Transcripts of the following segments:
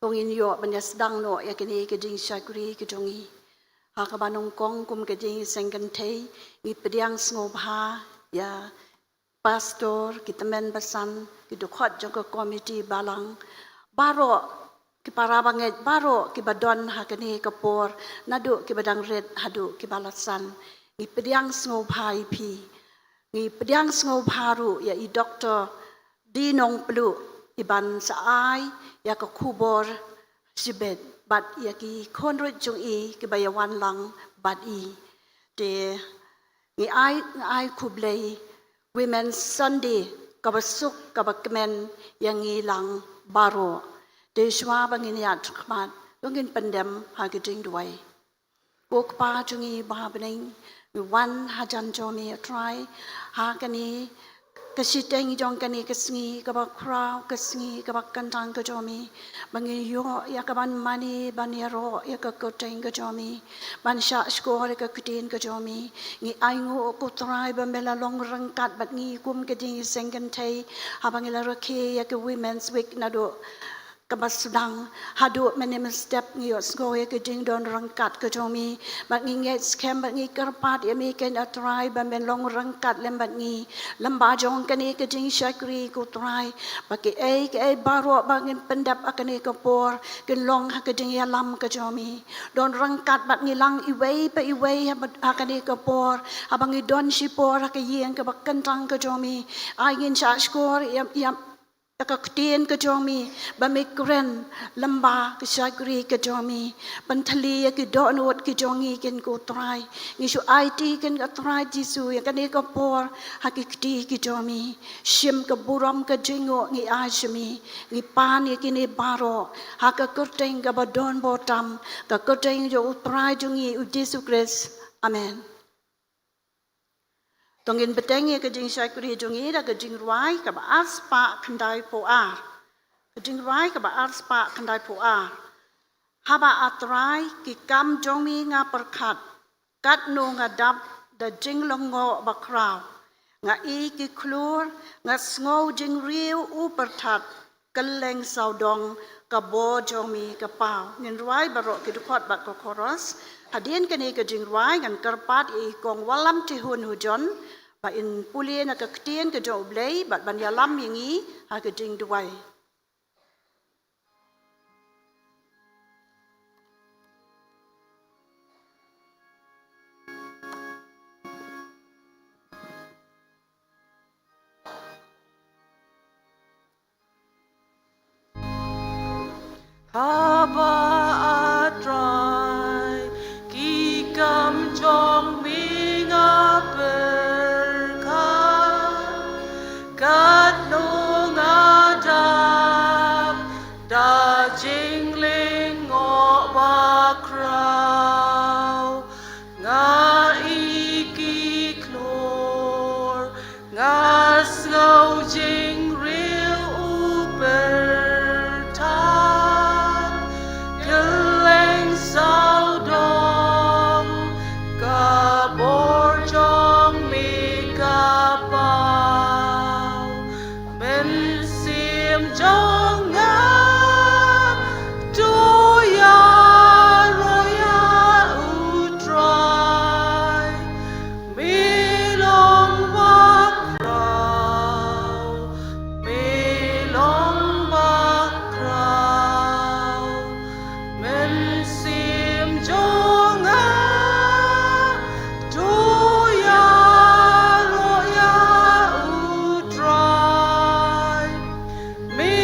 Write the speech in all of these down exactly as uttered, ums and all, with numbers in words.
To ngin ïoh ban ïa sdang noh ïa kane ka jingshakri ka jong ngi. Ha kaba nyngkong kum ka jingïaseng kynthei, ngi pdiang sngewbha ïa pastor, ki tymmen basan, ki dkhot jong ka komiti balang, baroh ki para bangeit, baroh kiba don ha kane ka por, naduh kiba dang rit haduh kiba la san. Ngi pdiang sngewbha ïa phi. Ngi pdiang sngewbha ruh ïa i Doktor D. Nongpluh, i ban sa ai ïa ka khubor shibit bad ïa ki khun ruh jong i kiba ïa wan lang bad i. Te ngi ai, ngi ai khublei Women's Sunday kaba suk kaba kmen ïa ngi lang baroh. Te shuwa ba ngin ïaid shakhmat, to ngin pyndem ha ka jingduwai. Ko Kpa jong ngi ba ha bneng, ngi wan hajan jong me, A Trai, ha kane ka shiteng jong kane ka sngi kaba khraw, ka sngi kaba kyntang ka jong me, ba ngi ïoh ïa kaban mane ban ïaroh ïa ka kyrteng ka jong me, ban shah shkor ïa ka ktien ka jong me. Ngi ainguh ko Trai ba me la long ryngkat bad ngi kum ka jingïaseng kynthei, haba ngi la rakhe ïa ka Women's Week naduh kaba sdang haduh mynne mynstep. Ngi ïohsngew ïa ka jingdon ryngkat ka jong me bad ngi ngeit skhem bad ngi kyrpad ïa me, ko A Trai, ba men long ryngkat lem bad ngi lem ba jong kane ka jingshakri, ko Trai, ba kiei kiei baroh ba ngin pyndep ha kane ka por kin long ha ka jingïalam ka jong me. Don ryngkat bad ngi lang iwei pa iwei ha, ha kane ka por, haba ngi don shipor ha ka ïing kaba kyntang ka jong me. Ai ngin shah shkor ïa, ïa ïa ka ktien ka jong me, ba me kren lem ba ka shakri ka jong me, ban thylli ïa ki dohnud ki jong ngi, ko Trai. Ngi shu aiti, ko Trai Jisu, ïa kane ka por ha ki kti ki jong me. Shim ka burom ka jingïoh ngi ai sha me. Ngi pan ïa kine baroh ha ka kyrteng kaba don bor tam, ka kyrteng jong u Trai jong ngi u Jisu Khrist. Amen. To ngin bteng ïa ka jingshakri jong ngi da ka jingrwai kaba arspah khyndaiphew ar. Ka jingrwai kaba arspah khyndaiphew ar. Haba, A Trai, ki kam jong me nga pyrkhat, katno nga dap da jinglyngngoh bakhraw. Nga ïohi ki khlur, nga sngew jingriew u pyrthat, kylleng sawdong ka bor jong me ka paw. Ngin rwai baroh ki dkhot bad ka chorus. Hadien kane ka jingrwai ngan kyrpad ïa i Kong Wallam Tihun Hujon ba in pule na ka ktien ka jong U Blei bad ban ïalam ïa ngi ha ka jingduwai. Haba, A Trai, ki kam jong me nga pyrkhat, katno nga dap da jinglyngngoh bakhraw. Nga ïohi ki khlur, nga sngew jingriew u pyrthat, kylleng sawdong ka bor jong me ka paw. Mynsiem jong nga, to ïaroh ïa U Trai. Me long bakhraw, me long bakhraw. Mynsiem jong nga, to ïaroh ïa U Trai. Me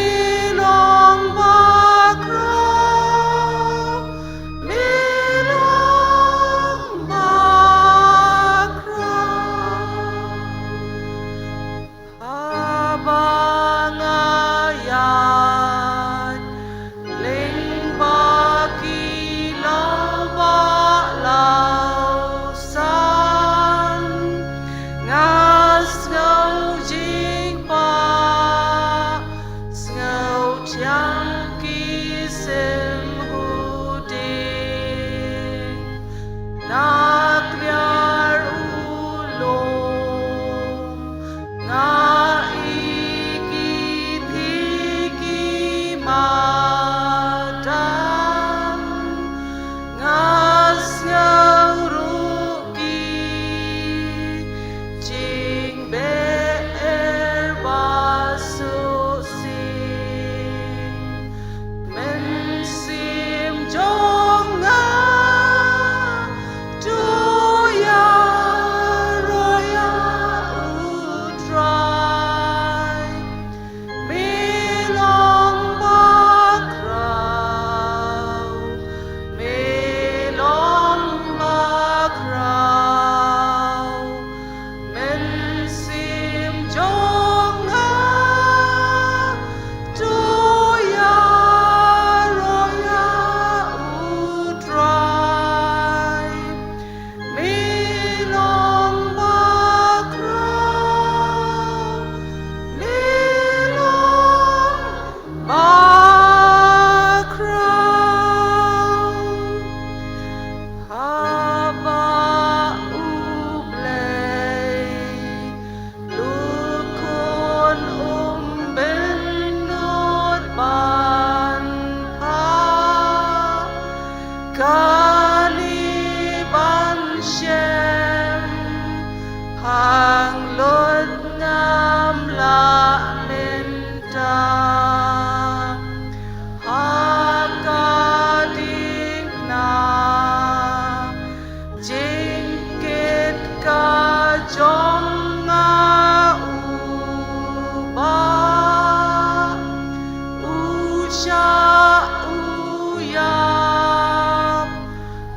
Sha u ïap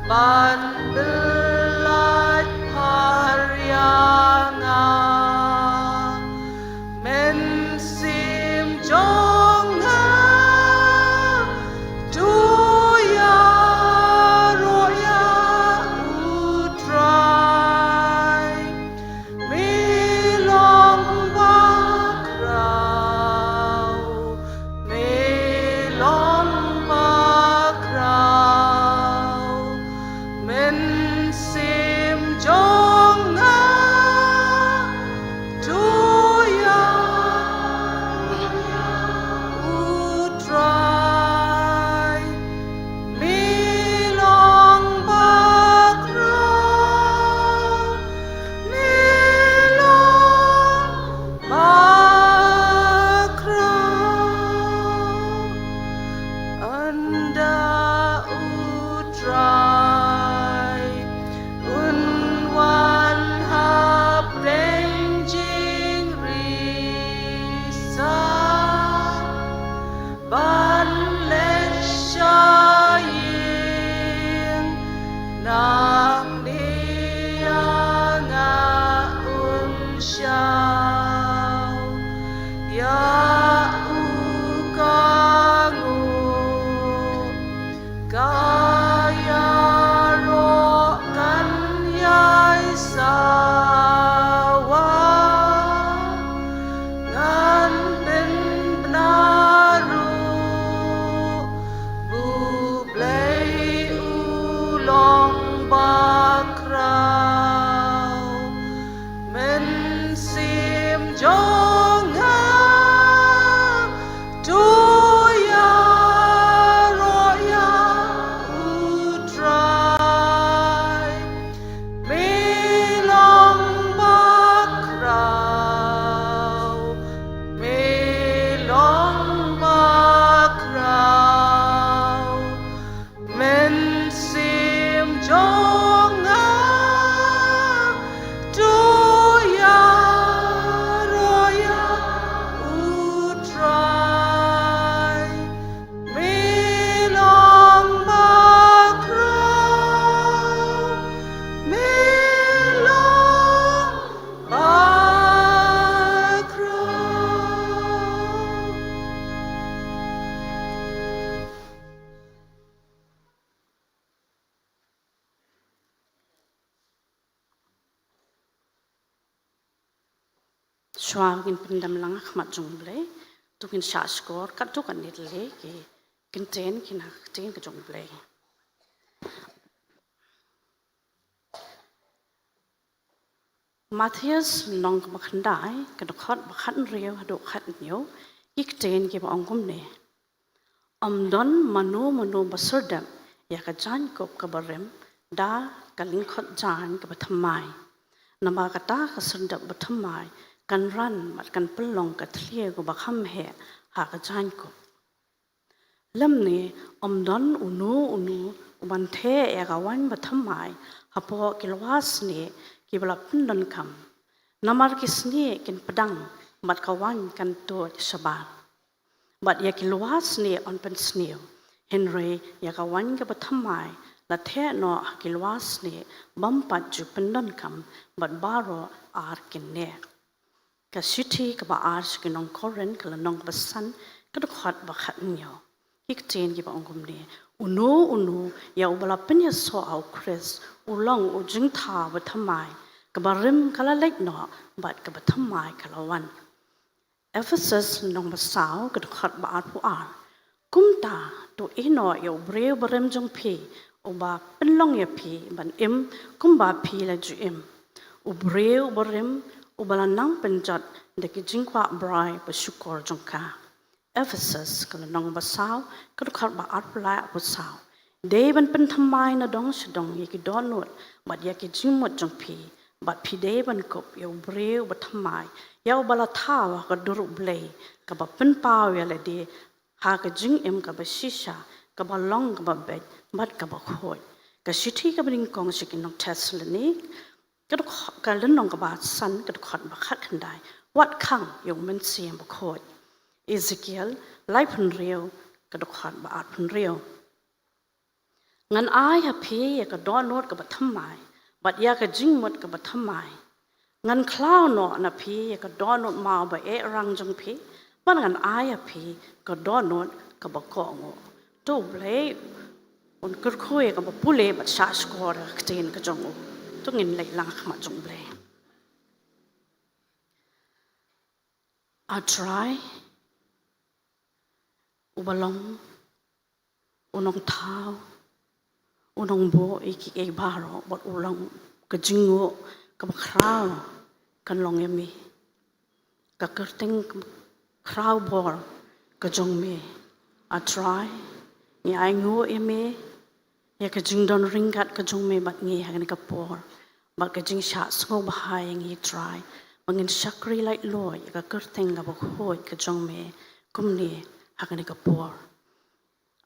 ban pyllait pharya nga. Mynsiem jong nga, to ïaroh ïa u Trai. Me long bakhraw, me long bakhraw. Mynsiem jong nga, to ïaroh ïa u Trai. Me long bakhraw, me long bakhraw. Ynda u Trai un wan hapdeng jingri sah ban leit sha ïing, nangne ïa nga un shaw. Ïa u ka nguh, ka ïaroh kan ïai sawa. Ngan pynbna ruh, U Blei u long bakhraw. Mynsiem jong nga, to ïaroh ïa u Trai. Me long bakhraw, me long bakhraw. Mynsiem jong nga, to ïaroh ïa u Trai. Me long bakhraw, me long bakhraw. Shuwa ngin pyndem lang ha khmat jong U Blei, to ngin shahshkor katto katne tylli ki kyntien ki na ka ktien ka jong U Blei. Mathaios lynnong kaba khyndai, ka dkhot ba khathynriew haduh khathynñiew, ki ktien kiba ong kumne. Ym don mano mano ba syrdoh ïa ka jaiñkup kaba rim da ka lyngkot jaiñ kaba thymmai. Namar kata ka syrdoh ba thymmai kan ran bad kan pynlong ka thlie kaba kham heh ha ka jaiñkup. Lymne ym don uno uno uban theh ïa ka waiñ ba thymmai hapoh ki lwar snieh kiba la pyndonkam. Namar ki snieh kin pdang bad ka waiñ kan tuid shabar. Bad ïa ki lwar snieh yn pynsniew. Hynrei ïa ka waiñ kaba thymmai la theh noh ha ki lwar snieh bym pat ju pyndonkam bad baroh ar kin neh. Ka shithi kaba ar sha ki nong Korinth, ka lynnong kaba san, ka dkhot ba khathynñiew. Ki ktien kiba ong kumne. Uno uno ïa uba la pynïasoh ha U Khrist u long u jingthaw ba thymmai. Kaba rim ka la leit noh bad kaba thymmai ka la wan. Ephesus lynnong ba saw, ka dkhot ba arphew ar. Kumta to ïehnoh ïa u briew barim jong phi, uba pynlong ïa phi ban im kumba phi la ju im. U briew barim uba la nang pynjot da ki jingkwah brai ba shukor jong ka. Ephesus ka lynnong ba saw, ka dkhot ba arphew lai, arphew saw. Dei ban pynthymmai na dong sha dong ïa ki dohnud bad ïa ki jingmut jong phi, bad phi dei ban kup ïa u briew ba thymmai, ïa uba la thaw ha ka dur U Blei, kaba pynpaw ïa lade ha ka jingim kaba shisha, kaba long kaba beit bad kaba khuid. Ka shithi kaba nyngkong sha ki nong Thessalonik, ka dkh-, ka lynnong kaba san, ka dkhot ba khatkhyndai. Wat khang ïa U Mynsiem Bakhuid. Ezekiel laiphew hynriew, ka dkhot ba arphew hynriew. Ngan ai ha phi ïa ka dohnud kaba thymmai, bad ïa ka jingmut kaba thymmai. Ngan khlaw noh na phi ïa ka dohnud maw ba eh rang jong phi, bad ngan ai ha phi ka dohnud kaba kohnguh. To U Blei un kyrkhu ïa kaba pule bad shah shkor ïa ka ktien ka jong u. To ngin leit lang ha khmat jong U Blei. A Trai, uba long u nongthaw, u nongbuh ïa kiei kiei baroh, bad u long ka jingnguh kaba khraw kan long ïa me. Ka kyrteng kaba khraw bor ka jong me. A Trai, ngi ainguh ïa me, ïa ka jingdon ryngkat ka jong me bad ngi ha kane ka por, bad ka jingshah sngewbha ïa ngi Trai, ba ngin shakri laitluid ïa ka kyrteng kaba khuid ka jong me kumne ha kane ka por.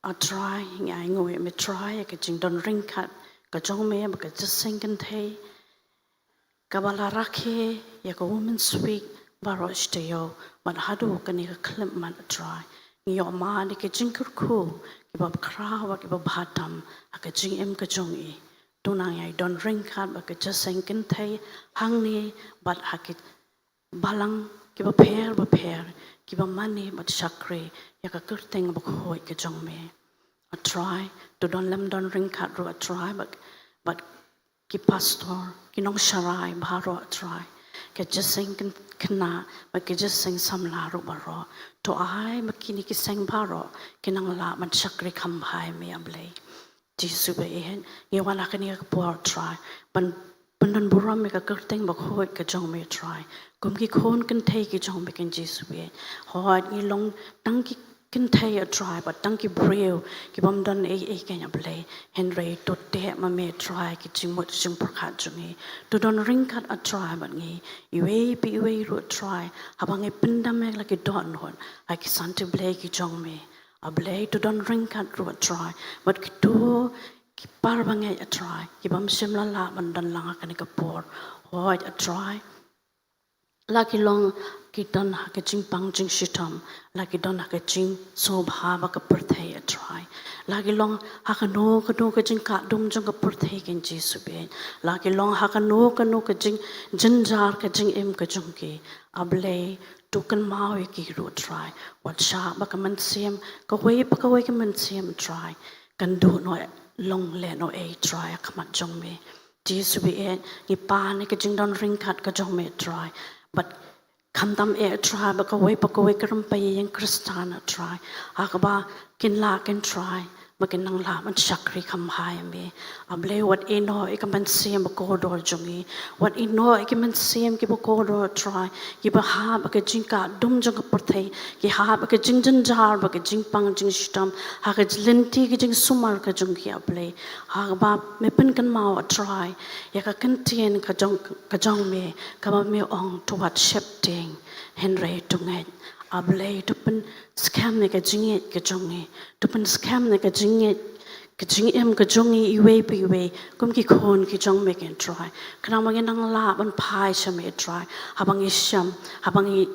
A Trai, ngi ainguh ïa me Trai, ïa ka jingdon ryngkat ka jong me bad ka jingïaseng kynthei kaba la rakhe ïa ka Women's Week baroh shi taïew, bad haduh kane ka khyllipmat A Trai. Ngi ïoh mad ïa ki jingkyrkhu kiba khraw bad kiba bha tam ha ka jingim ka jong i. To nang ïai don ryngkat bad ka jingïaseng kynthei hangne bad ha ki balang kiba pher bapher kiba mane bad shakri ïa ka kyrteng ba khuid ka jong me. A Trai, to don lem don ryngkat ruh A Trai bad, bad ki pastor, ki nongsharai baroh A Trai, ka jingïaseng kyn-, khynnah bad ka jingïaseng samla ruh baroh. To ai ba kine ki seng baroh kin nang lah ban shakri kham bha ïa me A Blei. Jisu ba ïeit, ngi wan ha kane ka por Trai ban pyndonburom ïa ka kyrteng ba khuid ka jong me Trai, kum ki khun kynthei ki jong me ken Jisu ba ïeit. Hooid ngi long tang ki kynthei A Trai bad tang ki briew ki bym don ei ei ken A Blei. Hynrei to teh ma me Trai ki jingmut jingpyrkhat jong ngi. To don ryngkat A Trai bad ngi iwei pa iwei ruh Trai, haba ngi pyndam ïa la ki dohnud ha ki santi Blei ki jong me. A Blei to don ryngkat ruh A Trai bad kito ki para bangeit A Trai ki bym shym la lah ban don lang ha kane ka por. Hooid A Trai, la ki long ki don ha ka jingpang jingshitom, la ki don ha ka jingsngewbha ba ka pyrthei A Trai. La ki long ha kano kano ka jingkah dum jong ka pyrthei ken Jisu ba ïeit. La ki long ha kano kano ka jingjynjar ka jingim ka jong ki. A Blei to kynmaw ïa ki ruh Trai. Wat shah ba ka mynsiem kawei pa kawei ka mynsiem Trai kan duh noh long lehnohei Trai ha khmat jong me. Jisu ba ïeit, ngi pan ïa ka jingdon ryngkat ka jong me Trai. Bad khamtam eh Trai ba kawei pa kawei ka rympei ïing Khristan A Trai, ha kaba kin lah ken Trai ba kin nang lah ban shakri kham bha ïa me. A Blei wat ïehnoh ïa ka mynsiem ba kordor jong ngi. Wat ïehnoh ïa ki mynsiem kiba kordor Trai, kiba hap ha ka jingkah dum jong ka pyrthei, ki hap ha ka jingjynjar bad ka jingpang jingshitom ha ka lynti ka jingsumar ka jong ki A Blei. Ha kaba me pynkynmaw A Trai ïa ka ktien ka jong, ka jong me, kaba me ong to wat sheptieng, hynrei to ngeit. A Blei to pynskhem ïa ka jingngeit ka jong ngi, to pynskhem ïa ka jingngeit, ka jingim ka jong ngi iwei pa iwei kum ki khun ki jong me ken Trai. Khnang ba ngin nang lah ban phai sha me Trai, haba ngi shem, haba ngi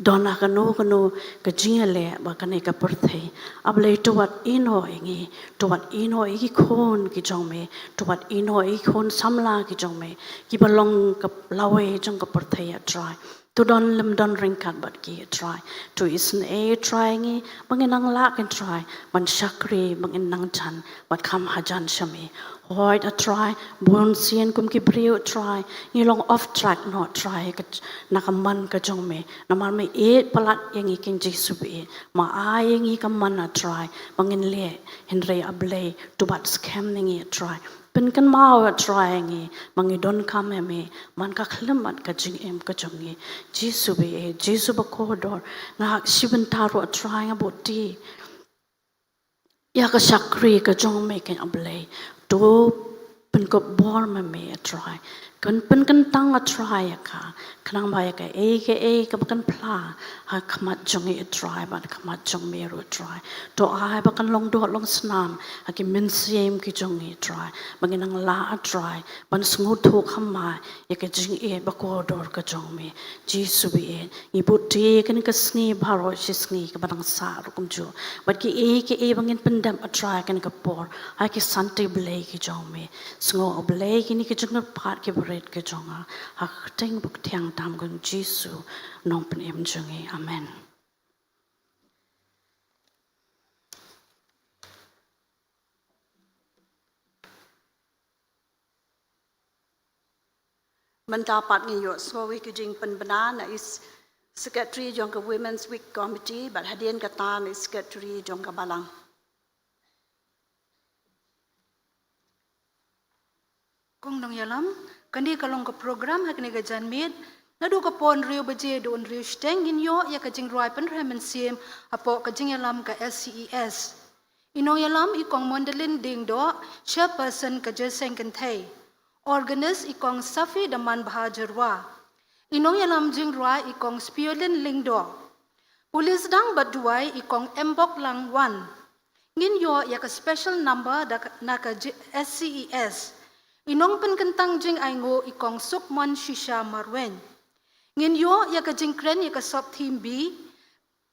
don ha kano kano ka jingïaleh bad kane ka pyrthei. A Blei to wat ïehnoh ïa ngi, to wat ïehnoh ïa ki khun ki jong me, to wat ïehnoh ïa ki khun samla ki jong me kiba long ka lawei jong ka pyrthei A Trai. To don lem don ryngkat bad ki A Trai. To isynei A Trai ïa ngi ba ngin nang lah ken Trai ban shakri, ba ngin nang jan bad kham hajan sha me. Hooid A Trai, bunsien kum ki briew A Trai ngi long off track noh Trai, ka, na ka mon ka jong me. Namar me ïeit palat ïa ngi ken Jisu ba ïeit, me ai ïa ngi ka mon A Trai ba ngin leh, hynrei A Blei to bat skhem ïa ngi A Trai. Pynkynmaw A Trai ïa ngi ba ngi donkam ïa me man ka khyllipmat ka jingim ka jong ngi. Jisu ba ïeit, Jisu ba kordor, nga hap shi bynta ruh A Trai nga buh ti ïa ka shakri ka jong me ken A Blei. To pynkup bor ma me A Trai. Kan pynkyntang, A Trai, ïa ka, khnang ba ïa kaei kaei kaba kan phla ha khmat jong ngi, A Trai, bad khmat jong me ruh, A Trai, to ai ba kan long doh long snam ha ki mynsiem ki jong ngi, A Trai, ba ngin nang lah, A Trai, ban sngewthuh ha ma ïa ka jingïeit ba kordor ka jong me. Jisu ba ïeit, ngi bud ïa kane ka sngi baroh shi sngi kaba dang sah ruh kumjuh, bad kiei kiei ba ngin pyndep, A Trai, ha kane ka por, ha ki santi Blei ki jong me. Sngew, A Blei, kine ki jingkyrpad ki barit ki jong nga, ha ka kyrteng ba ka thiang tam ka jong U Jisu, Nongpynim jong ngi. Amen. Mynta pat ngin ïohsngew ïa ki jingpynbna na i s-, Secretary jong ka Women's Week Committee, bad hadien kata na i Secretary jong ka Balang. Kong nongïalam, kane ka long ka program ha kane ka janmiet, naduh ka por hynriew baje haduh hynriew shiteng ngin ïoh ïa ka jingrwai pynrhem mynsiem hapoh ka jingïalam ka S C E S. I nongïalam i Kong Mondalin Diengdoh, Chairperson ka Jingïaseng Kynthei. Organist i Kong Safi Damanbha Jyrwa. I nongïalam jingrwai i Kong Spiolin Lyngdoh. Pule sdang bad duwai i Kong Emboklang Wan. Ngin ïoh ïa ka special number da ka, na ka J-, S C E S. I nongpynkyntang jingainguh i Kong Sukmon Shisha Marwein. Ngin ïoh ïa ka jingkren ïa ka sub theme B,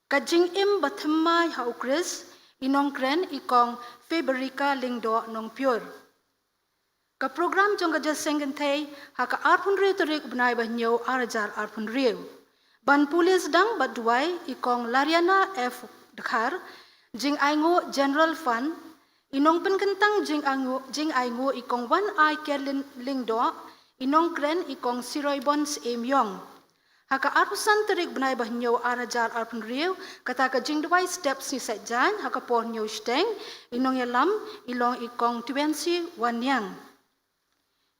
Ka Jingim Bathymmai ha U Khrist, i nongkren i Kong Feberica Lyngdoh Nongpyiur. Ka program jong ka Jingïaseng Kynthei ha ka arphew hynriew tarik u bnai ba hynñiew ar hajar arphew hynriew. Ban pule sdang bad duwai i Kong Lariana F Dkhar, jingainguh General Fund, i nongpynkyntang jingainguh, jingainguh i Kong Wan Ai Kerlin Lyngdoh, i nongkren i Kong Siroibon Syiem Ïong. Ha ka arphew san tarik bnai ba hynñiew ar hajar arphew hynriew, kata ka jingduwai step Sngi Saitjaiñ, ha ka por hynñiew shiteng, i nongïalam i long i Kong Tiwensi Wanniang.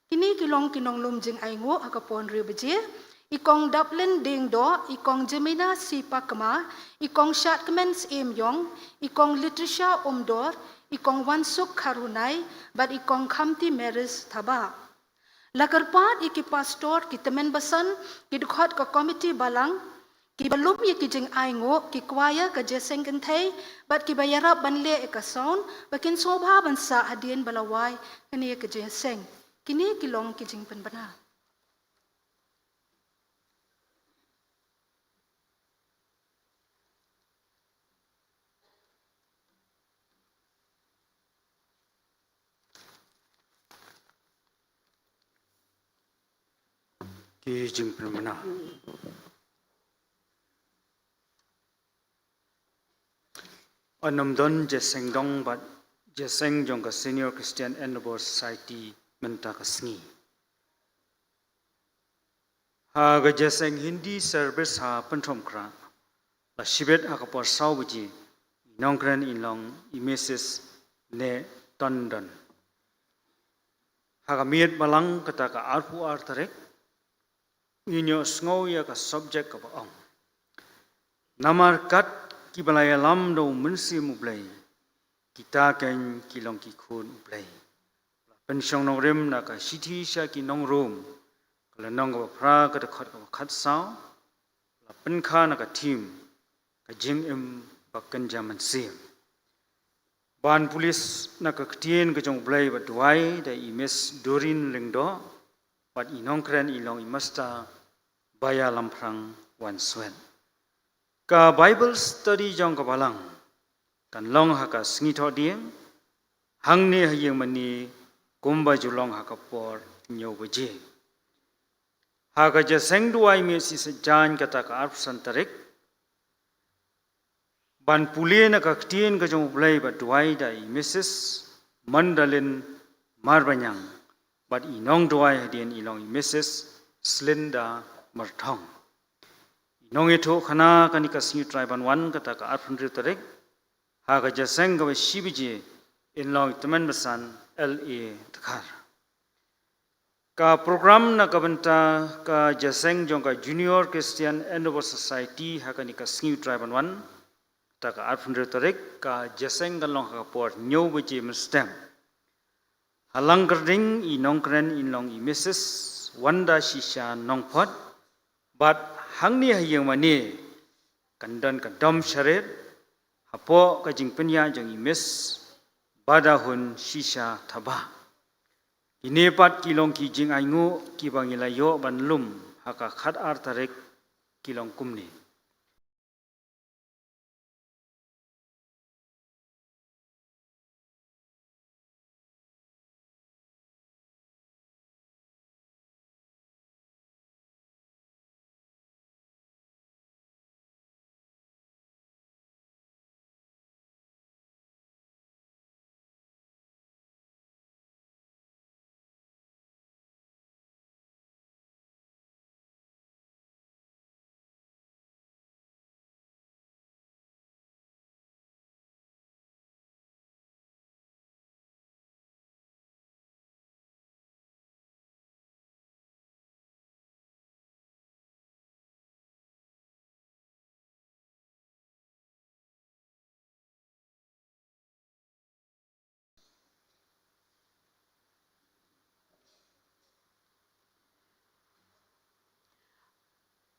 Kine ki long ki nonglum jingainguh ha ka por hynriew baje, i Kong Daplin Diengdoh, i Kong Jemina Sipakma, i Kong Shadkmen Syiem Ïong, i Kong Litrisha Umdor, i Kong Wansuk Kharunai, bad i Kong Khamti Maris Thabah. La kyrpad ïa ki pastor, ki tymmen basan, ki dkhot ka komiti balang, kiba lum ïa ki jingainguh, ki kwaya ka Jingïaseng Kynthei, bad kiba ïarap ban leh ïa ka sound, ba kin sngewbha ban sah hadien ba la wai kane ka jingïaseng. Kine ki long ki jingpynbna. Ki jingpynbna. Yn ym don jingïaseng dong bad jingïaseng jong ka Senior Christian Endeavour Society mynta ka sngi. Ha ka jingïaseng Hindi service ha Pynthorumkhrah, la shibit ha ka por saw baje, i nongkren i long i Missus Neh Tondon. Ha ka miet balang kata ka arphew ar tarik, ngin ïohsngew ïa ka subject kaba ong: Namar kat kiba la ïalam da u Mynsiem U Blei, kita keiñ ki long ki khun U Blei. La pynshong nongrim na ka shithi sha ki nong Rom, ka lynnong kaba phra, ka dkhot kaba khatsaw, la pynkha na ka theme, Ka Jingim Bakynja Mynsiem. Ban pule na ka Ktien ka jong U Blei bad duwai da i Miss Doreen Lyngdoh, bad i nongkren i long i Master Baialamphrang Wanswet. Ka Bible study jong ka balang kan long ha ka Sngi Thohdieng, hangne ha ïing mane, kumba ju long ha ka por hynñiew baje. Ha ka jingïaseng duwai miet Sngi Saitjaiñ kata ka arphew san tarik, ban pule na ka Ktien ka jong U Blei bad duwai da i Missus Mandalin Marbaniang, bad i nongduwai hadien i long i Missus Slinda Myrthong. I nongïathuhkhana kane ka Sngi U Trai Ban Wan kata ka arphew hynriew tarik, ha ka jingïaseng kaba shi baje, in long i tymmen basan L A Dkhar. Ka program na ka bynta ka jingïaseng jong ka Junior Christian Endeavour Society ha kane ka Sngi U Trai Ban Wan, kata ka arphew hynriew tarik, ka jingïaseng kan long ha ka por hynñiew baje mynstep. Ha Langkyrding, i nongkren in long i Missus wan da shisha nongphot, bad hangne ha ïing mane kan don ka dom sharet hapoh ka jingpynïaid jong i Miss Badahun Shisha Thabah. Kine pat ki long ki jingainguh kiba ngi la ïoh ban lum ha ka khatar tarik, ki long kumne.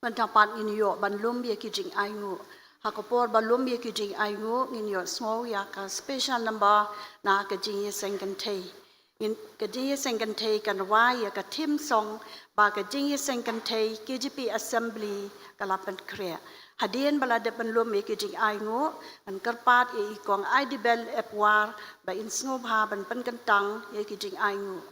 Mynta pat ngin ïoh ban lum ïa ki jingainguh. Ha ka por ba lum ïa ki jingainguh ngin ïohsngew ïa ka special number na ka jingïaseng kynthei. Ngin, ka jingïaseng kynthei kan rwai ïa ka theme song ba ka jingïaseng kynthei K J P Assembly ka la pynkhreh. Hadien ba la dep ban lum ïa ki jingainguh, ngan kyrpad ïa i Kong Aidibel Epwar ba in sngewbha ban pynkyntang ïa ki jingainguh.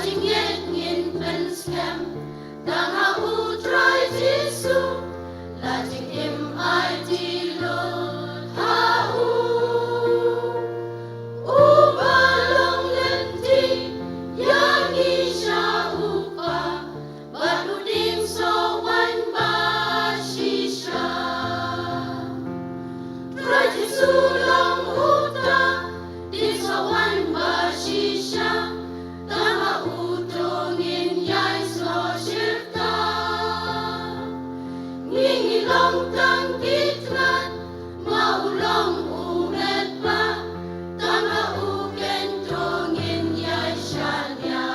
Ngin ngin pynskhem tang ha u Trai Jisu, la jingim aiti lut ha u. Uba long lynti ïa ngi sha u Kpa, bad u ding soh waiñ ba shisha. Trai Jisu long uta ding soh waiñ ba shisha, tang ha uto ngin ïai snoh shirta. Ngi ngi long tang ki tnat, ma u long u met ba, tang ha u keiñ to ngin ïai shaniah.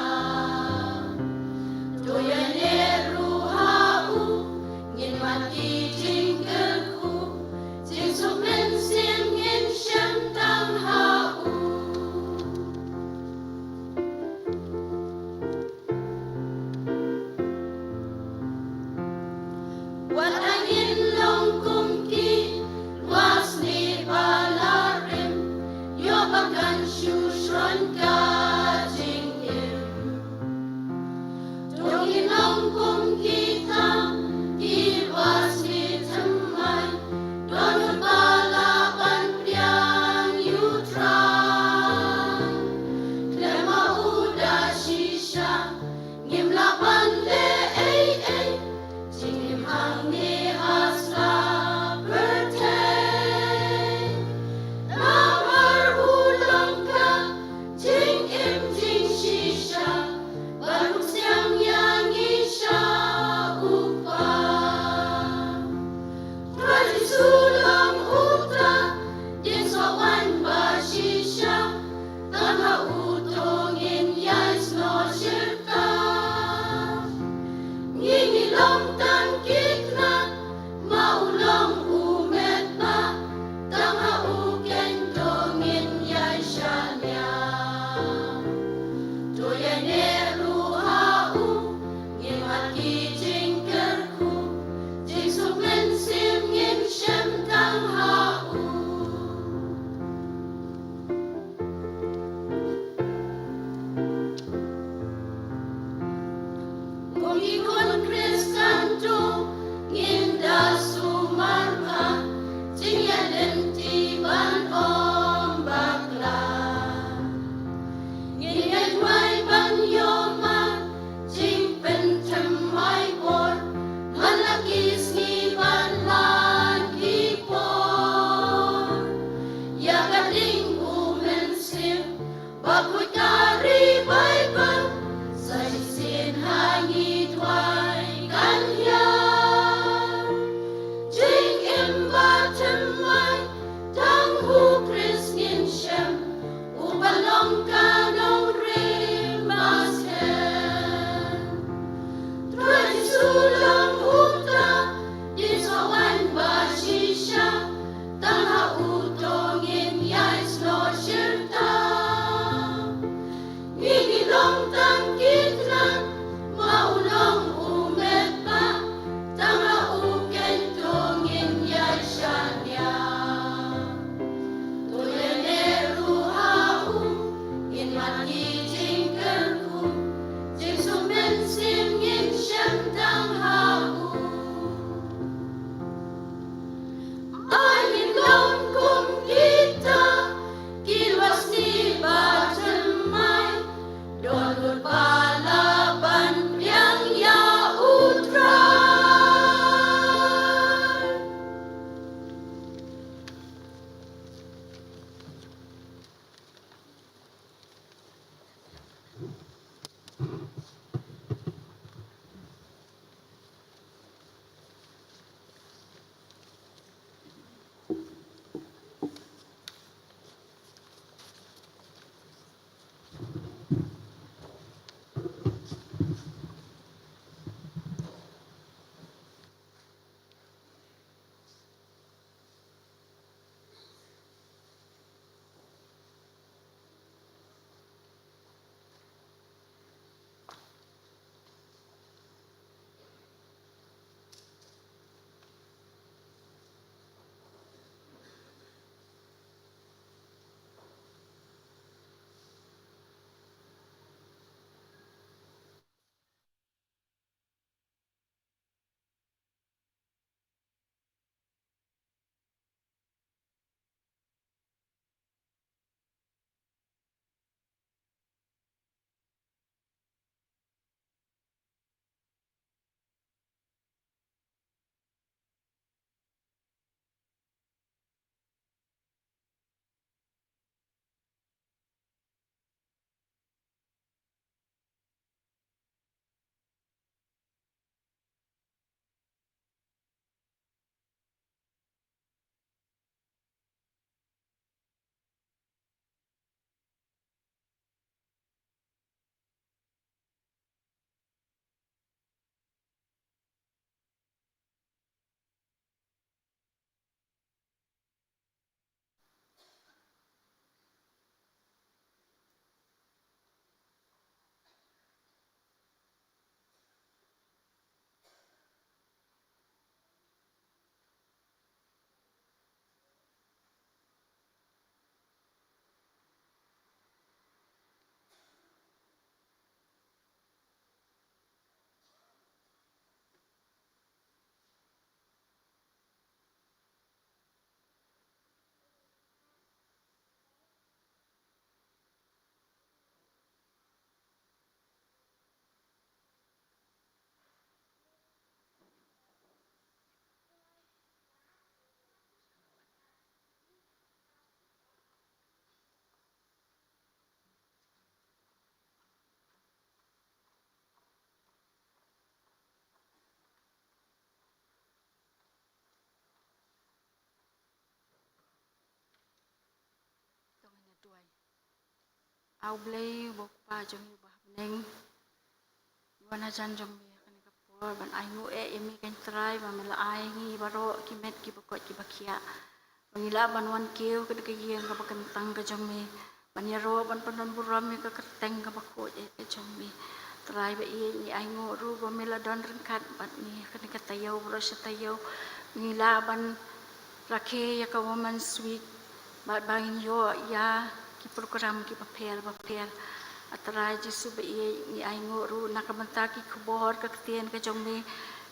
To ïaineh ruh ha u, ngin mad ki jingkyrkhu, jingsuk mynsiem ngin shem tang ha u. Wat ha ngin long kum ki lwar snieh ba la rim, ïoh ba kan shu shron ka jingim. To ngin long kum kita ki lwar snieh thymmai, dohnud ba lah ban pdiang ïa u Trai. Khlem ma u da shisha ngim lah ban leh ei ei, jingim hangne ha sla pyrthei. Namar u long ka jingim jingshisha, ba u siang ïa ngi sha u Kpa. Trai Jisu long uta ding soh waiñ ba shisha, tang ha uto ngin ïai snoh shirta. Ngi ngi long tang ki tnat, ma u long u met ba, tang ha u keiñ to ngin ïai shaniah. To ïaineh ruh ha u, ngin mad ki jingkyrkhu, jingsuk mynsiem ngin shem tang ha u. Kum ki khun Khristan to ngin da sumar bha, jingïalynti ban ym bakla. Ngin ngeit wai ban ïoh ma jingpynthymmai bor, man la ki sngi bad man ki por. Ïa ka ding u Mynsiem Bakhuid ka ri Baibl, sa shisien ha ngi duwai kan hiar. A U Blei, U Kpa jong ngi uba ha bneng, ngi wan hajan jong me ha kane ka por ban ainguh eh ïa me ko Trai, ba me la ai ïa ngi baroh ki met kiba koit kiba khiah, ba ngi lah ban wan kiew ha kane ka ïing kaba kyntang ka jong me, ban ïaroh ban pyndonburom ïa ka kyrteng kaba khuid eh ka jong me. Trai ba ïeit, ngi ainguh ruh ba me la don ryngkat bad ngi ha kane ka taïew baroh shi taïew, ngi lah ban rakhe ïa ka Women's Week bad ba ngin ïoh ïa ki program kiba pher bapher. A Trai Jisu ba ïeit, ngi ainguh ruh na ka bynta ki khubor ka ktien ka jong me,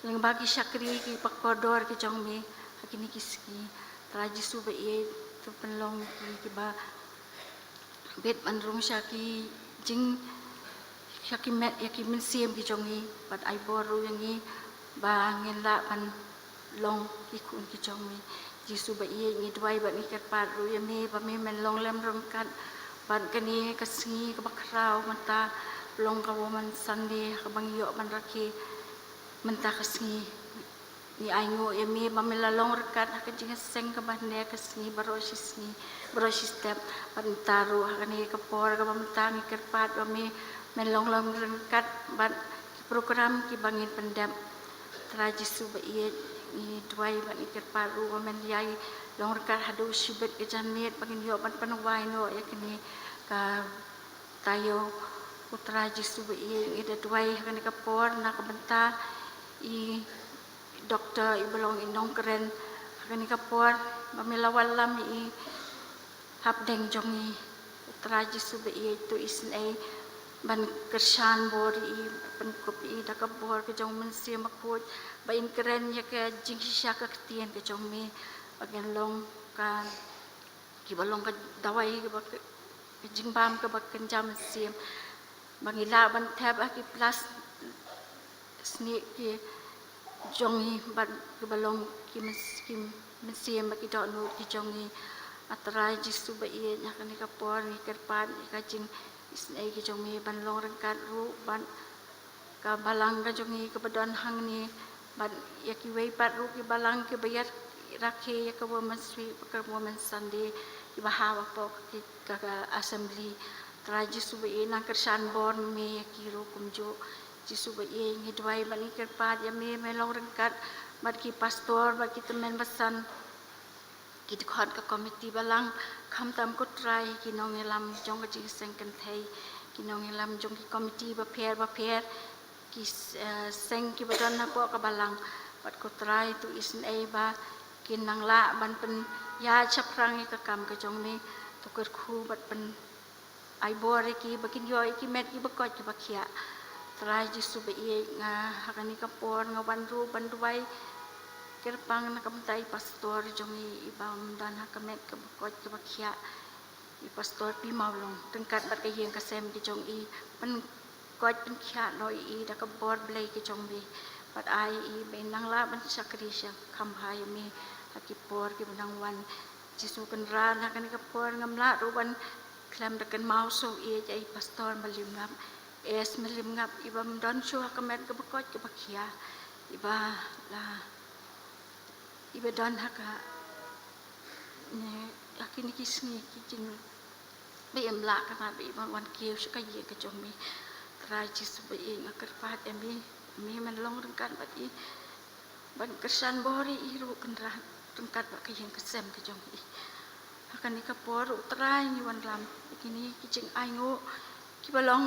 lyngba ki shakri kiba kordor ki jong me ha kine ki sngi. Trai Jisu ba ïeit, to pynlong ïa ki kiba bit ban rung sha ki jing, sha ki met ïa ki mynsiem ki jong ngi, bad ai bor ruh ïa ngi ba ngin lah ban long ki khun ki jong me. Jisu ba ïeit, ngi duwai bad ngi kyrpad ruh ïa me ba me men long lem ryngkat bad kane ka sngi kaba khraw mynta, long ka Women's Sunday kaba ngi ïoh ban rakhe mynta ka sngi. Ngi ainguh ïa me ba me la long ryngkat ha ka jingïaseng kaba hynne ka sngi baroh shi sngi, baroh shi step. Bad mynta ruh ha kane ka por kaba mynta ngi kyrpad ba me men long lem ryngkat bad ki program kiba ngin pyndep. Trai Jisu ba ïeit, ngi duwai bad ngi kyrpad ruh ba men ïai long ryngkat haduh shibit ka janmiet ba ngin ïoh ban pynwai noh ïa kane ka taïew. Ko Trai Jisu ba ïeit, ngi da duwai ha kane ka por na ka bynta i doktor iba long i nongkren ha kane ka por, ba me la wallam ïa i hapdeng jong ngi. Ko Trai Jisu ba ïeit, to isynei ban kyrshan bor ïa i, pynkup ïa i da ka bor ka jong u Mynsiem Bakhuid, ba in kren ïa ka jingshisha ka ktien ka jong me, ba kan long ka, kiba long ka dawai kaba ka, ka jingbam kaba kynja mynsiem, ba ngi lah ban thep ha ki plas snieh ki jong ngi bad kiba long ki myn-, ki mynsiem bad ki dohnud ki jong ngi. A Trai Jisu ba ïeit, ha kane ka por ngi kyrpad ïa ka jingisynei ki jong me ban long ryngkat ruh bad ka balang ka jong ngi kaba don hangne, bad ïa kiwei pat ruh ki balang kiba ïa rakhe ïa ka Women's Week, ka Women's Sunday, kiba hap hapoh ka, ka, ka assembly. Trai Jisu ba ïeit, nang kyrshan bor me ïa ki ruh kumjuh. Jisu ba ïeit, ngi duwai bad ngi kyrpad ïa me, me long ryngkat bad ki pastor bad ki tymmen basan, ki dkhot ka komiti balang, khamtam ko Trai ki nongïalam jong ka jingïaseng kynthei, ki nongïalam jong ki komiti bapher bapher, ki s-, eh, seng kiba don hapoh ka balang. Bad ko Trai, to isynei ba kin nang lah ban pynïaid shaphrang ïa ka kam ka jong me, to kyrkhu bad pyn ai bor ïa ki ba kin ïoh ïa ki met kiba koit kiba khiah. Trai Jisu ba ïeit, nga ha kane ka por nga wan ruh ban duwai kyrpang na ka bynta i pastor jong ngi iba ym don ha ka met kaba koit kaba khiah, i pastor Pi Mawlong, ryngkat bad ka ïing ka sem ki jong i, pynkoit pynkhiah noh ïa i da ka bor Blei ka jong me, bad ai ïa i ba in nang lah ban shakri shakham bha ïa me ha ki por kiba nang wan. Jisu Kynrad, ha kane ka por ngam lah ruh ban khlem da kynmaw shuh ïa i pastor Malimngap, S Malimngap, iba ym don shuh ha ka met kaba koit kaba khiah, iba la, iba don ha ka, ne, ha kine ki sngi ki jing, ba im lah ka, ba im wan kiew sha ka ïing ka jong me. Trai Jisu ba ïeit, nga kyrpad ïa me, me men long ryngkat bad i, ban kyrshan bor ïa i ruh Kynrad, ryngkat bad ka ïing ka sem ka jong i. Ha kane ka por ruh Trai ngi wanlam ïa kine ki jingainguh kiba long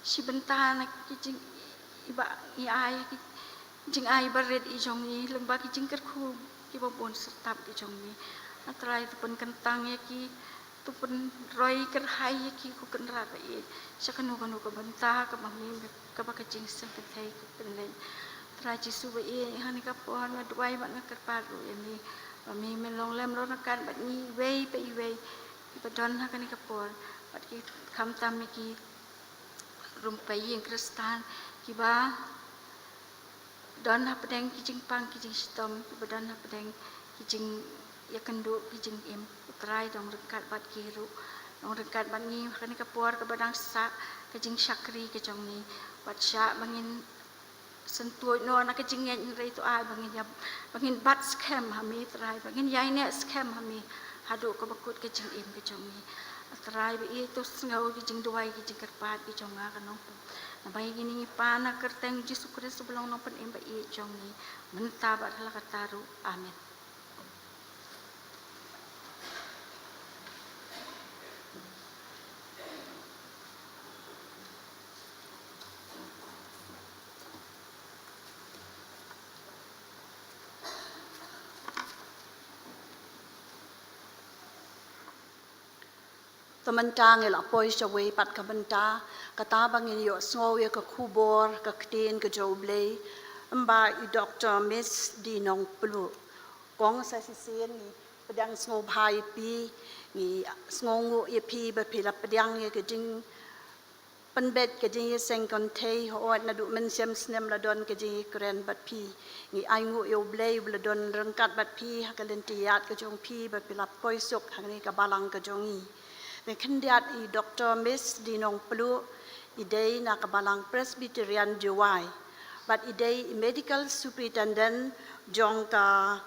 shi bynta na ki jing, iba ngi ai, ki jingai barit i jong ngi lyngba ki jingkyrkhu kiba bun syrtap ki jong ngi. A Trai, to pynkyntang ïa ki, to pynroi kyrhai ïa ki ko Kynrad ba ïeit, sha kano kano ka bynta kaba me, kaba ka jingïaseng kynthei ka pynleit. Trai Jisu ba ïeit, ha kane ka por nga duwai bad nga kyrpad ruh ïa me, ba me men long lem ryngkat bad ngi iwei pa iwei iba don ha kane ka por, bad ki khamtam ïa ki rumpei ïing Khristan kiba don hapdeng ki jingpang ki jingshitom, kiba don hapdeng ki jingïakynduh ki jingim. Ko Trai, long ryngkat bad ki ruh, long ryngkat bad ngi ha kane ka por kaba dang sah ka jingshakri ka jong ngi, bad shah ba ngin syntuid noh na ka jingngeit, hynrei to ai ba ngin ïa, ba ngin bat skhem ha me Trai, ba ngin ïaineh skhem ha me haduh kaba kut ka jingim ka jong ngi. Trai ba ïeit, to sngew ki jingduwai ki jingkyrpad ki jong nga ka nongpynim. Naba ïa kine ngi pan ha ka kyrteng Jisu Khrist uba long Nongpynim ba ïeit jong ngi, mynta bad ha la katta ruh. Amen. Te mynta ngi la poi shawei pat ka bynta, kata ba ngin ïohsngew ïa ka khubor, ka ktien ka jong U Blei, ym ba i Doktor Miss D. Nongpluh. Kong sa shisien ngi pdiang sngewbha ïa phi, ngi sngewnguh ïa phi ba phi la pdiang ïa ka jing pynbeit ka jingïaseng kynthei, hooid naduh mynshem snem la don ka jingïakren bad phi. Ngi ainguh ïa U Blei uba la don ryngkat bad phi ha ka lynti ïaid ka jong phi ba phi la poi suk hangne ka balang ka jong ngi. Te khyndiat i Doktor Miss D. Nongpluh, i dei na ka balang Presbyterian Jowai bad i dei i Medical Superintendent jong ka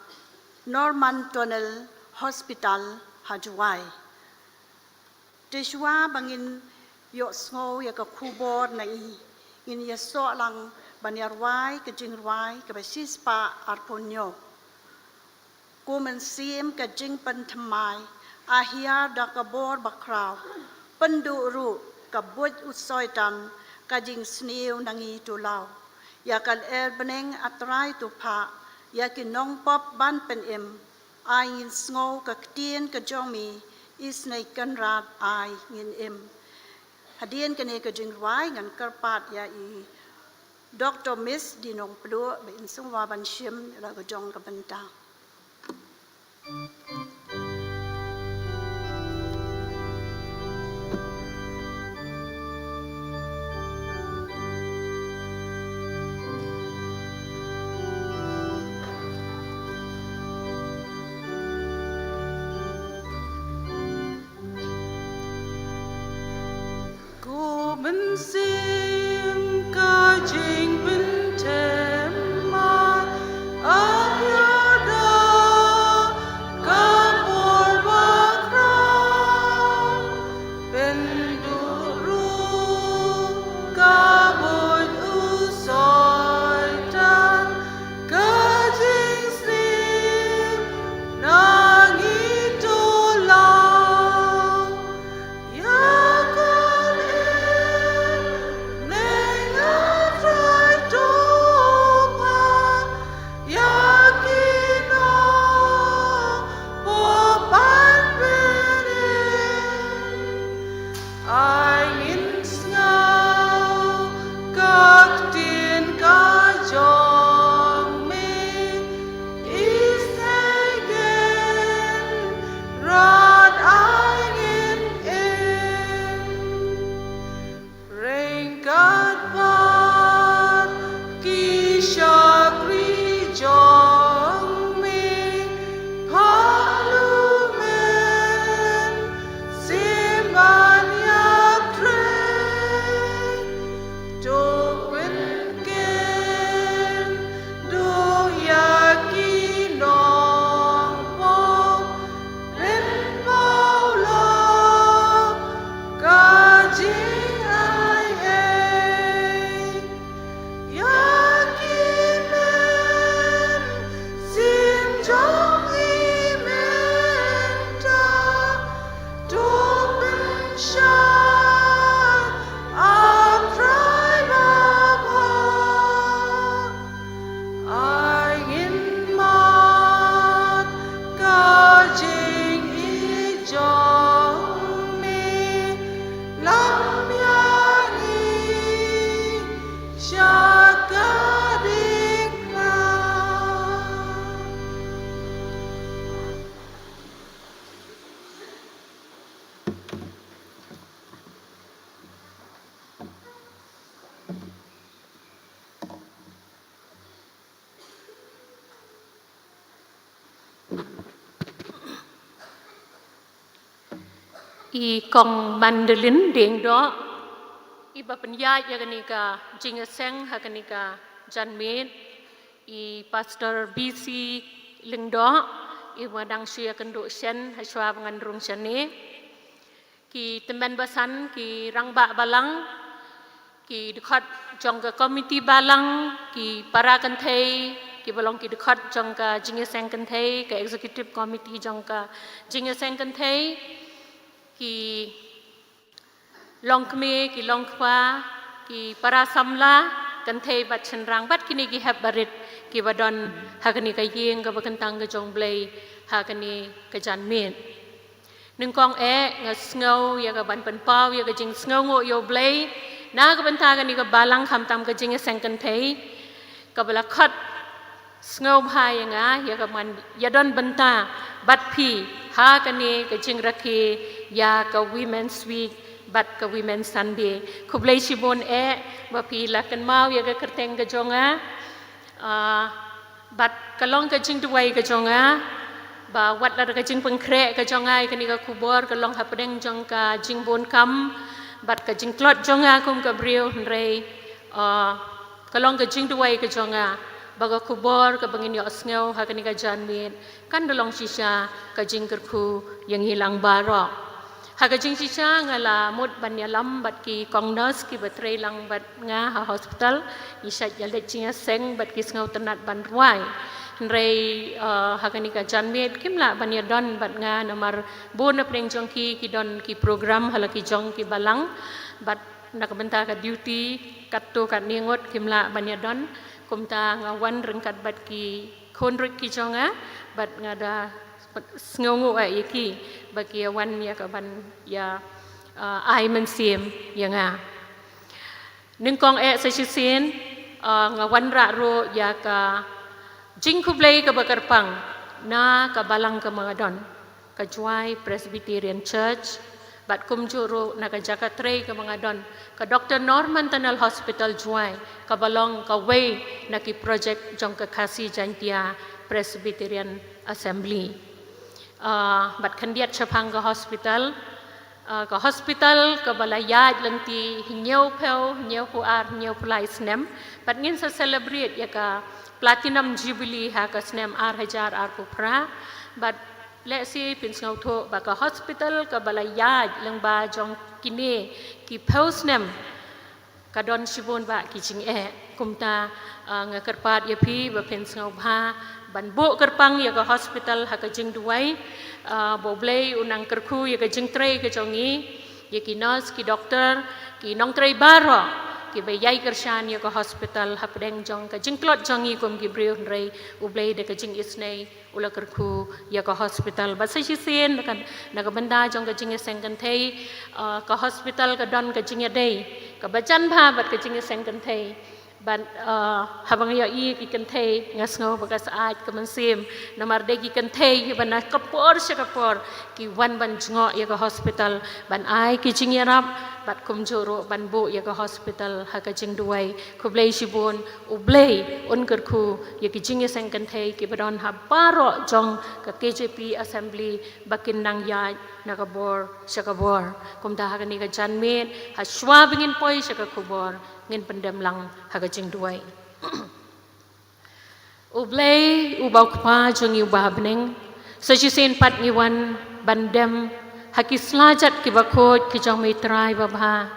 Norman Tunnel Hospital ha Jowai. Te shuwa ba ngin ïohsngew ïa ka khubor na i, ngin ïasoh lang ban ïarwai ka jingrwai kaba shispah arphew hynñiew. Ko Mynsiem ka jingpynthymmai, a hiar da ka bor bakhraw, pynduh ruh ka buit u Soitan ka jingsniew na ngi to law. Ïa ka lyer bneng, A Trai, to phah ïa ki nongpop ban pynim. Ai ngin sngew ka ktien ka jong me, Isynei Kynrad, ai ngin im. Hadien kane ka jingrwai ngan kyrpad ïa i Doktor Miss D. Nongpluh ba in sngewbha ban shim la ka jong ka bynta. Ko Mynsiem ka jingpynthymmai, a hiar da ka bor bakhraw, pynduh ruh ka buit u Soitan ka jingsniew na ngi to law. Ïa ka lyer bneng, A Trai, to phah ïa ki nongpop ban pynim. Ai ngin sngew ka ktien ka jong me, Isynei Kynrad, ai ngin im. Ryngkat bad ki shakri jong me, phah u Mynsiem ban ïatrei. To pynken duh ïa ki nongpop, pynpaw la ka jingai ei. Ïa ki mynsiem jong ngi mynta, to pynshai, A Trai babha. Ai ngin mad ka jingïeit jong me, lam ïa ngi sha ka diengphna. I Kong Mandalin Diengdoh, iba pynïaid ïa kane ka jingïaseng ha kane ka janmiet, i Pastor B C Lyngdoh, iba dang shu ïakynduh shen hashwa ba ngan rung shane. Ki tymmen basan, ki rangbah balang, ki dkhot jong ka komiti balang, ki para kynthei, kiba long ki dkhot jong ka jingïaseng kynthei, ka executive committee jong ka jingïaseng kynthei, ki longkmie, ki longkpa, ki para samla, kynthei bad shynrang, bad kine ki hep barit, kiba don ha kane ka ïing kaba kyntang ka jong U Blei ha kane ka janmiet. Nyngkong eh nga sngew ïa ka ban pynpaw ïa ka jingsngewnguh ïa U Blei na ka bynta kane ka balang, khamtam ka jingïaseng kynthei kaba la khot sngewbha ïa nga ïa ka ban ïadon bynta bad phi ha kane ka jingrakhe ïa ka Women's Week bad ka Women's Sunday. Khublei shibun eh ba phi la kynmaw ïa ka kyrteng ka jong nga. Ah, bad ka long ka jingduwai ka jong nga ba wat la da ka jingpynkhreh ka jong nga ïa kane ka khubor ka long hapdeng jong ka jingbun kam bad ka jingtlot jong nga kum ka briew, hynrei, ah, ka long ka jingduwai ka jong nga ba ka khubor kaba ngin ïohsngew ha kane ka janmiet kan da long shisha ka jingkyrkhu ïa ngi lang baroh. Ha ka jingshisha nga la mut ban ïalam bad ki kong nurse kiba trei lang bad nga ha hospital, ngi shait ïaleit jingïaseng bad ki sngewtynnat ban rwai. Hynrei, eh, ha kane ka janmiet kim lah ban ïadon bad nga namar bun na pdeng jong ki ki don ki program ha la ki jong ki balang bad na ka bynta ka duty katto katne ngut kim lah ban ïadon. Kumta nga wan ryngkat bad ki khun ruh ki jong nga bad nga da sngewnguh eh ïa ki ba ki ïa wan ïa ka ban ïa, ah, ai mynsiem ïa nga. Nyngkong eh sa shisien, ah, nga wanrah ruh ïa ka jingkhublei kaba kyrpang na ka balang kaba nga don, ka Jowai Presbyterian Church, bad kumjuh ruh na ka jaka trei kaba nga don, ka Doctor Norman Tunnel Hospital Jowai, kaba long kawei na ki project jong ka Khasi Jaintia Presbyterian Assembly. Ah, bad khyndiat shaphang ka hospital, ah, ka hospital kaba la ïaid lynti hynñiewphew, hynñiewphew ar, hynñiewphew lai snem, bad ngin sa celebrate ïa ka Platinum Jubilee ha ka snem ar hajar arphew phra, bad lehse phin sngewthuh ba ka hospital kaba la ïaid lyngba jong kine ki phew snem ka don shibun bah ki jingeh. Kumta, ah, nga kyrpad ïa phi ba phin sngewbha ban buh kyrpang ïa ka hospital ha ka jingduwai, ah, ba U Blei un nang kyrkhu ïa ka jingtrei ka jong ngi, ïa ki nurse, ki doktor, ki nongtrei baroh kiba ïai kyrshan ïa ka hospital hapdeng jong ka jingtlot jong ngi kum ki briew, hynrei U Blei da ka jingisynei u la kyrkhu ïa ka hospital. Bad sa shisien na ka, na ka bynta jong ka jingïaseng kynthei, ah, ka hospital ka don ka jingïadei kaba jan bha bad ka jingïaseng kynthei. Bad, ah, haba nga ïohi ki kynthei nga sngew ba ka syaid ka mynsiem, namar dei ki kynthei kiba na ka por sha ka por ki wan ban jngoh ïa ka hospital ban ai ki jingïarap bad kumjuh ruh ban buh ïa ka hospital ha ka jingduwai. Khublei shibun, U Blei un kyrkhu ïa ki jingïaseng kynthei kiba don ha baroh jong ka K J P Assembly ba kin nang ïaid na ka bor sha ka bor. Kumta ha kane ka janmiet, ha shuwa ba ngin poi sha ka khubor, ngin pyndem lang ha ka jingduwai. U Blei uba U Kpa jong ngi uba ha bneng, sa shisien pat ngi wan ban dem ha ki slajat kiba khuid ki jong me Trai babha.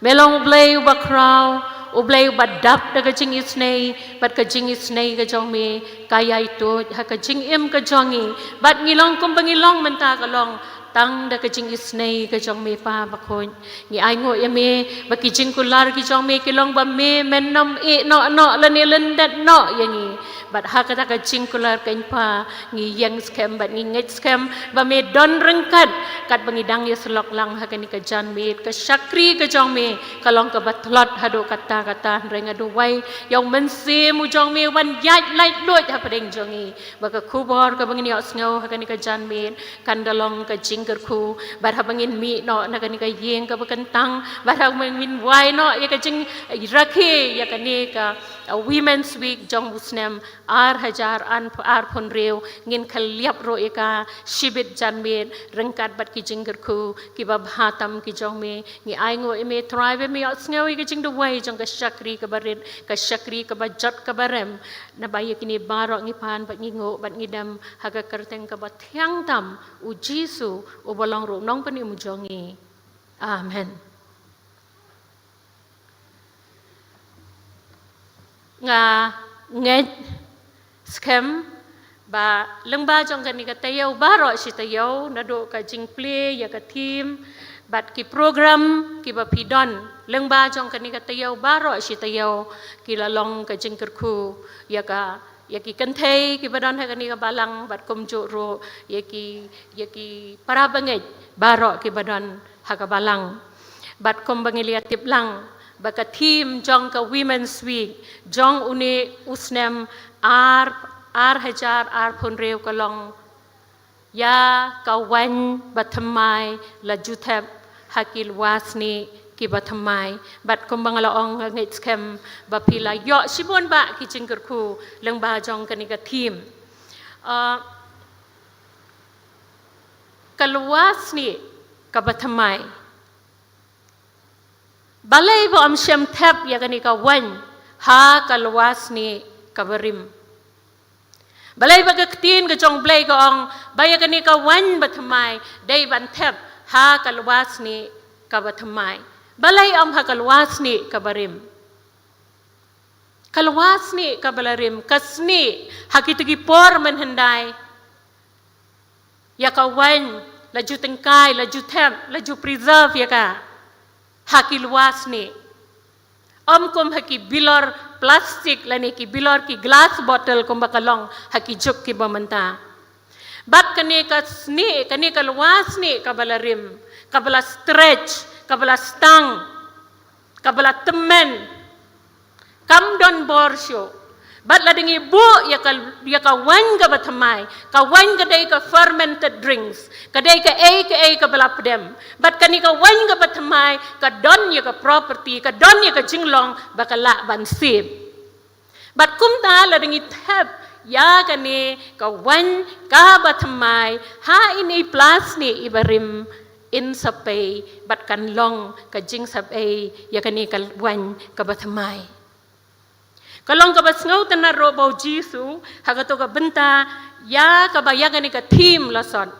Me long U Blei uba khraw, U Blei uba dap da ka jingisynei, bad ka jingisynei ka jong me ka ïai tuid ha ka jingim ka jong ngi. Bad ngi long kumba ngi long mynta ka long tang da ka jingisynei ka jong me Pa bakhuid. Ngi ainguh ïa me ba ki jingkular ki jong me ki long ba me men ym ïeh noh noh lane lyndet noh ïa ngi. Bad ha kata ka jingkular keiñ Pa ngi ïeng skhem bad ngi ngeit skhem ba me don ryngkat katba ngi dang ïasyllok lang ha kane ka janmiet. Ka shakri ka jong me ka long kaba tlot haduh katta katta, hynrei nga duwai ïa U Mynsiem u jong me un ïaid lait luid hapdeng jong ngi. Ba ka khubor kaba ngin ïohsngew ha kane ka janmiet kan da long ka jingkyrkhu, bad haba ngin mih noh na kane ka ïing kaba kyntang, bad haba ngin wai noh ïa ka jingrakhe ïa kane ka, uh, Women's Week jong u snem ar hajar arphew hynriew, ngin khlem ruh ïa ka shibit janmiet ryngkat bad ki jingkyrkhu kiba bha tam ki jong me. Ngi ainguh ïa me Trai ba me ïohsngew ïa ka jingduwai jong ka shakri kaba rit, ka shakri kaba jot kaba rem. Naba ïa kine baroh ngi pan bad ngi nguh bad ngi dem ha ka kyrteng kaba thiang tam, U Jisu uba long ruh u Nongpynim u jong ngi. Amen. Nga ngeit skhem ba lyngba jong kane ka taïew baroh shi taïew, naduh ka jingplie ïa ka theme bad ki program kiba phi don, lyngba jong kane ka taïew baroh shi taïew ki la long ka jingkyrkhu ïa ka, ïa ki kynthei kiba don ha kane ka balang bad kumjuh ruh ïa ki, ïa ki para bangeit baroh kiba don ha ka balang. Bad kumba ngi la tip lang ba ka theme jong ka Women's Week jong une u snem ar, ar hajar arphew hynriew ka long ïa ka waiñ bathymmai la ju thep ha ki lwa snieh kiba thymmai. Bad kumba nga la ong, nga ngeit skhem ba phi la ïoh shibun bah ki jingkyrkhu lyngba jong kane ka theme. Ah, ka lwa snieh kaba thymmai. Balei ba ym shym thep ïa kane ka waiñ ha ka lwa snieh kaba rim? Balei ba ka ktien ka jong U Blei ka ong ba ïa kane ka waiñ bathymmai dei ban thep ha ka lwa snieh kaba thymmai? Balei ym ha ka lwa snieh kaba rim? Ka lwa snieh kaba la rim, ka snieh ha kito ki por mynhyndai. Ïa ka waiñ la ju tyngkai, la ju thep, la ju preserve ïa ka ha ki lwa snieh. Ym kum ha ki bilor plastik lane ki bilor ki glass bottle kumba ka long ha ki juk kiba mynta. Bad kane ka snieh, kane ka lwa snieh kaba la rim, kaba la stretch, kaba la stang, kaba la tymmen, kam don bor shuh. Bad lada ngi buh ïa ka, ïa ka waiñ kaba thymmai, ka waiñ ka dei ka fermented drinks, ka dei kaei kaei kaba la pdem. Bad kane ka waiñ kaba thymmai ka don ïa ka property, ka don ïa ka jinglong ba ka lah ban sep. Bad kumta lada ngi thep ïa kane ka waiñ kaba thymmai ha ine i pla snieh iba rim, yn sa pei bad kan long ka jingsapei ïa kane ka waiñ kaba thymmai. Ka long kaba sngewtynnad ruh ba U Jisu ha kato ka bynta ïa kaba ïa kane ka theme la sot,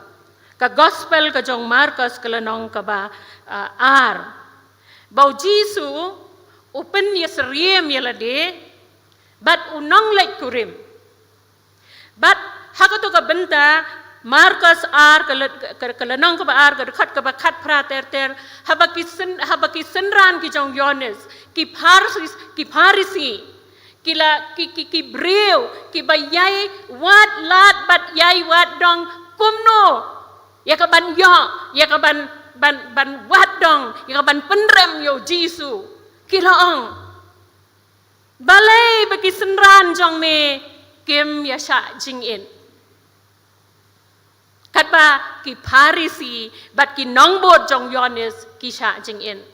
ka gospel ka jong Markos ka lynnong kaba, ah, ar, ba U Jisu u pynïasyriem ïa lade bad u nongleit kurim. Bad ha kato ka bynta Markos ar ka ly-, ka, ka lynnong kaba ar ka dkhot kaba khatphra ter ter, haba ki syn-, haba ki synran ki jong Ïoannis, ki Pharis-, ki Pharisi, ki la, ki, ki, ki briew kiba ïai wad lad bad ïai wad dong kumno ïa ka ban ïoh, ïa ka ban, ban, ban wad dong, ïa ka ban pynrem ïa U Jisu. Ki la ong, balei ba ki synran jong me kim ïa shah jingit? Katba ki Pharisi bad ki nongbud jong Ïoannis ki shah jingit.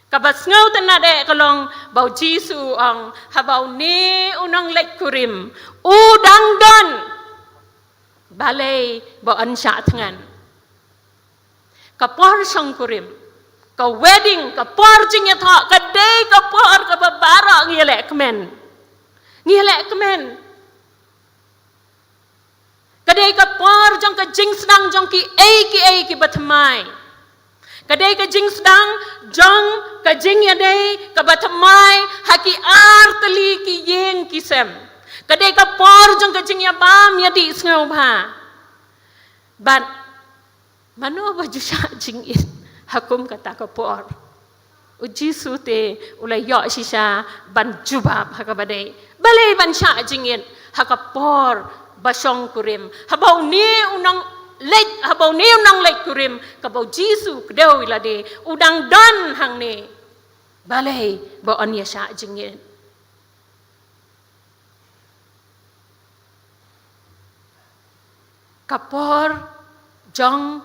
Kaba sngewtynnad eh ka long ba U Jisu u ong, haba une u nongleit kurim u dang don, balei ba yn shah thngan? Ka por shongkurim, ka wedding, ka por jingïathoh, ka dei ka por kaba baroh ngi ïaleh kmen. Ngi ïaleh kmen. Ka dei ka por jong ka jingsdang jong kiei kiei kiba thymmai. Ka dei ka jingsdang jong ka jingïadei kaba thymmai ha ki artylli ki ïing ki sem. Ka dei ka por jong ka jingïabam ïadih sngewbha. Bad mano ba ju shah jingit ha kum kata ka por? U Jisu te u la ïoh shisha ban jubab ha kaba dei. Balei ban shah jingit ha ka por ba shongkurim? Haba une u nongleit, haba une u nongleit kurim, kaba U Jisu u kdew ïa lade, u dang don hangne. Balei ba yn ïa shah jingit? Ka por jong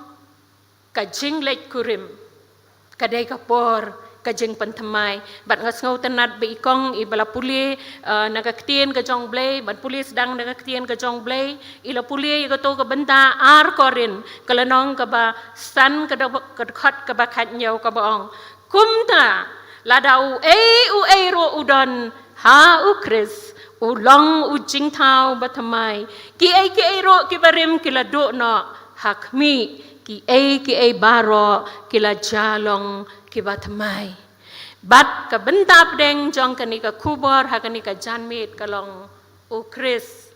ka jingleit kurim ka dei ka por ka jingpynthymmai. Bad nga sngewtynnad ba i kong iba la pule, eh, na ka ktien ka jong U Blei, ban pule sdang na ka ktien ka jong U Blei, i la pule ïa kato ka bynta ar Korinth, ka lynnong kaba san, ka dkhot kaba khathynñiew, kaba ong, kumta lada uei uei ruh u don ha U Khrist, u long u jingthaw bathymmai. Kiei kiei ruh kiba rim ki la duh noh ha khmih, Kiei kiei baroh ki la jia long kiba thymmai. Bad ka bynta pdeng jong kane ka khubor ha kane ka janmiet ka long, U Khrist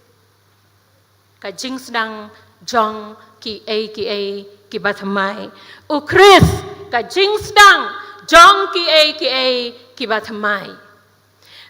ka jingsdang jong kiei kiei kiba thymmai. U Khrist ka jingsdang jong kiei kiei kiba thymmai.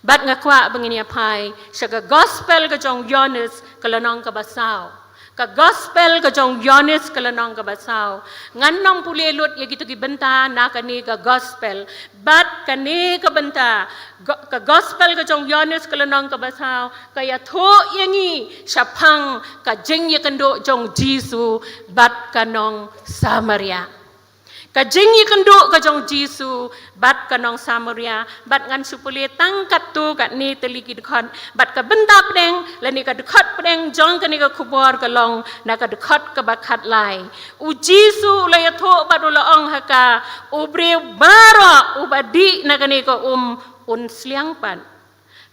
Bad nga kwah ba ngin ïa phai sha ka gospel ka jong Ïoannis ka lynnong kaba saw. Ka gospel ka jong Ïoannis ka lynnong kaba saw. Ngan nym pule lut ïa kito ki bynta na kane ka gospel. Bad kane ka bynta, go-, ka gospel ka jong Ïoannis ka lynnong kaba saw ka ïathuh ïa ngi shaphang ka jingïakynduh jong Jisu bad ka nong Samaria. Ka jingïakynduh ka jong Jisu bad ka nong Samaria, bad ngan shu pule tang katto katne tylli ki dkhot, bad ka bynta pdeng lane ka dkhot pdeng jong kane ka khubor ka long na ka dkhot kaba khatlai. U Jisu u la ïathuh bad u la ong ha ka, u briew baroh uba dih na kane ka um un sliang pat.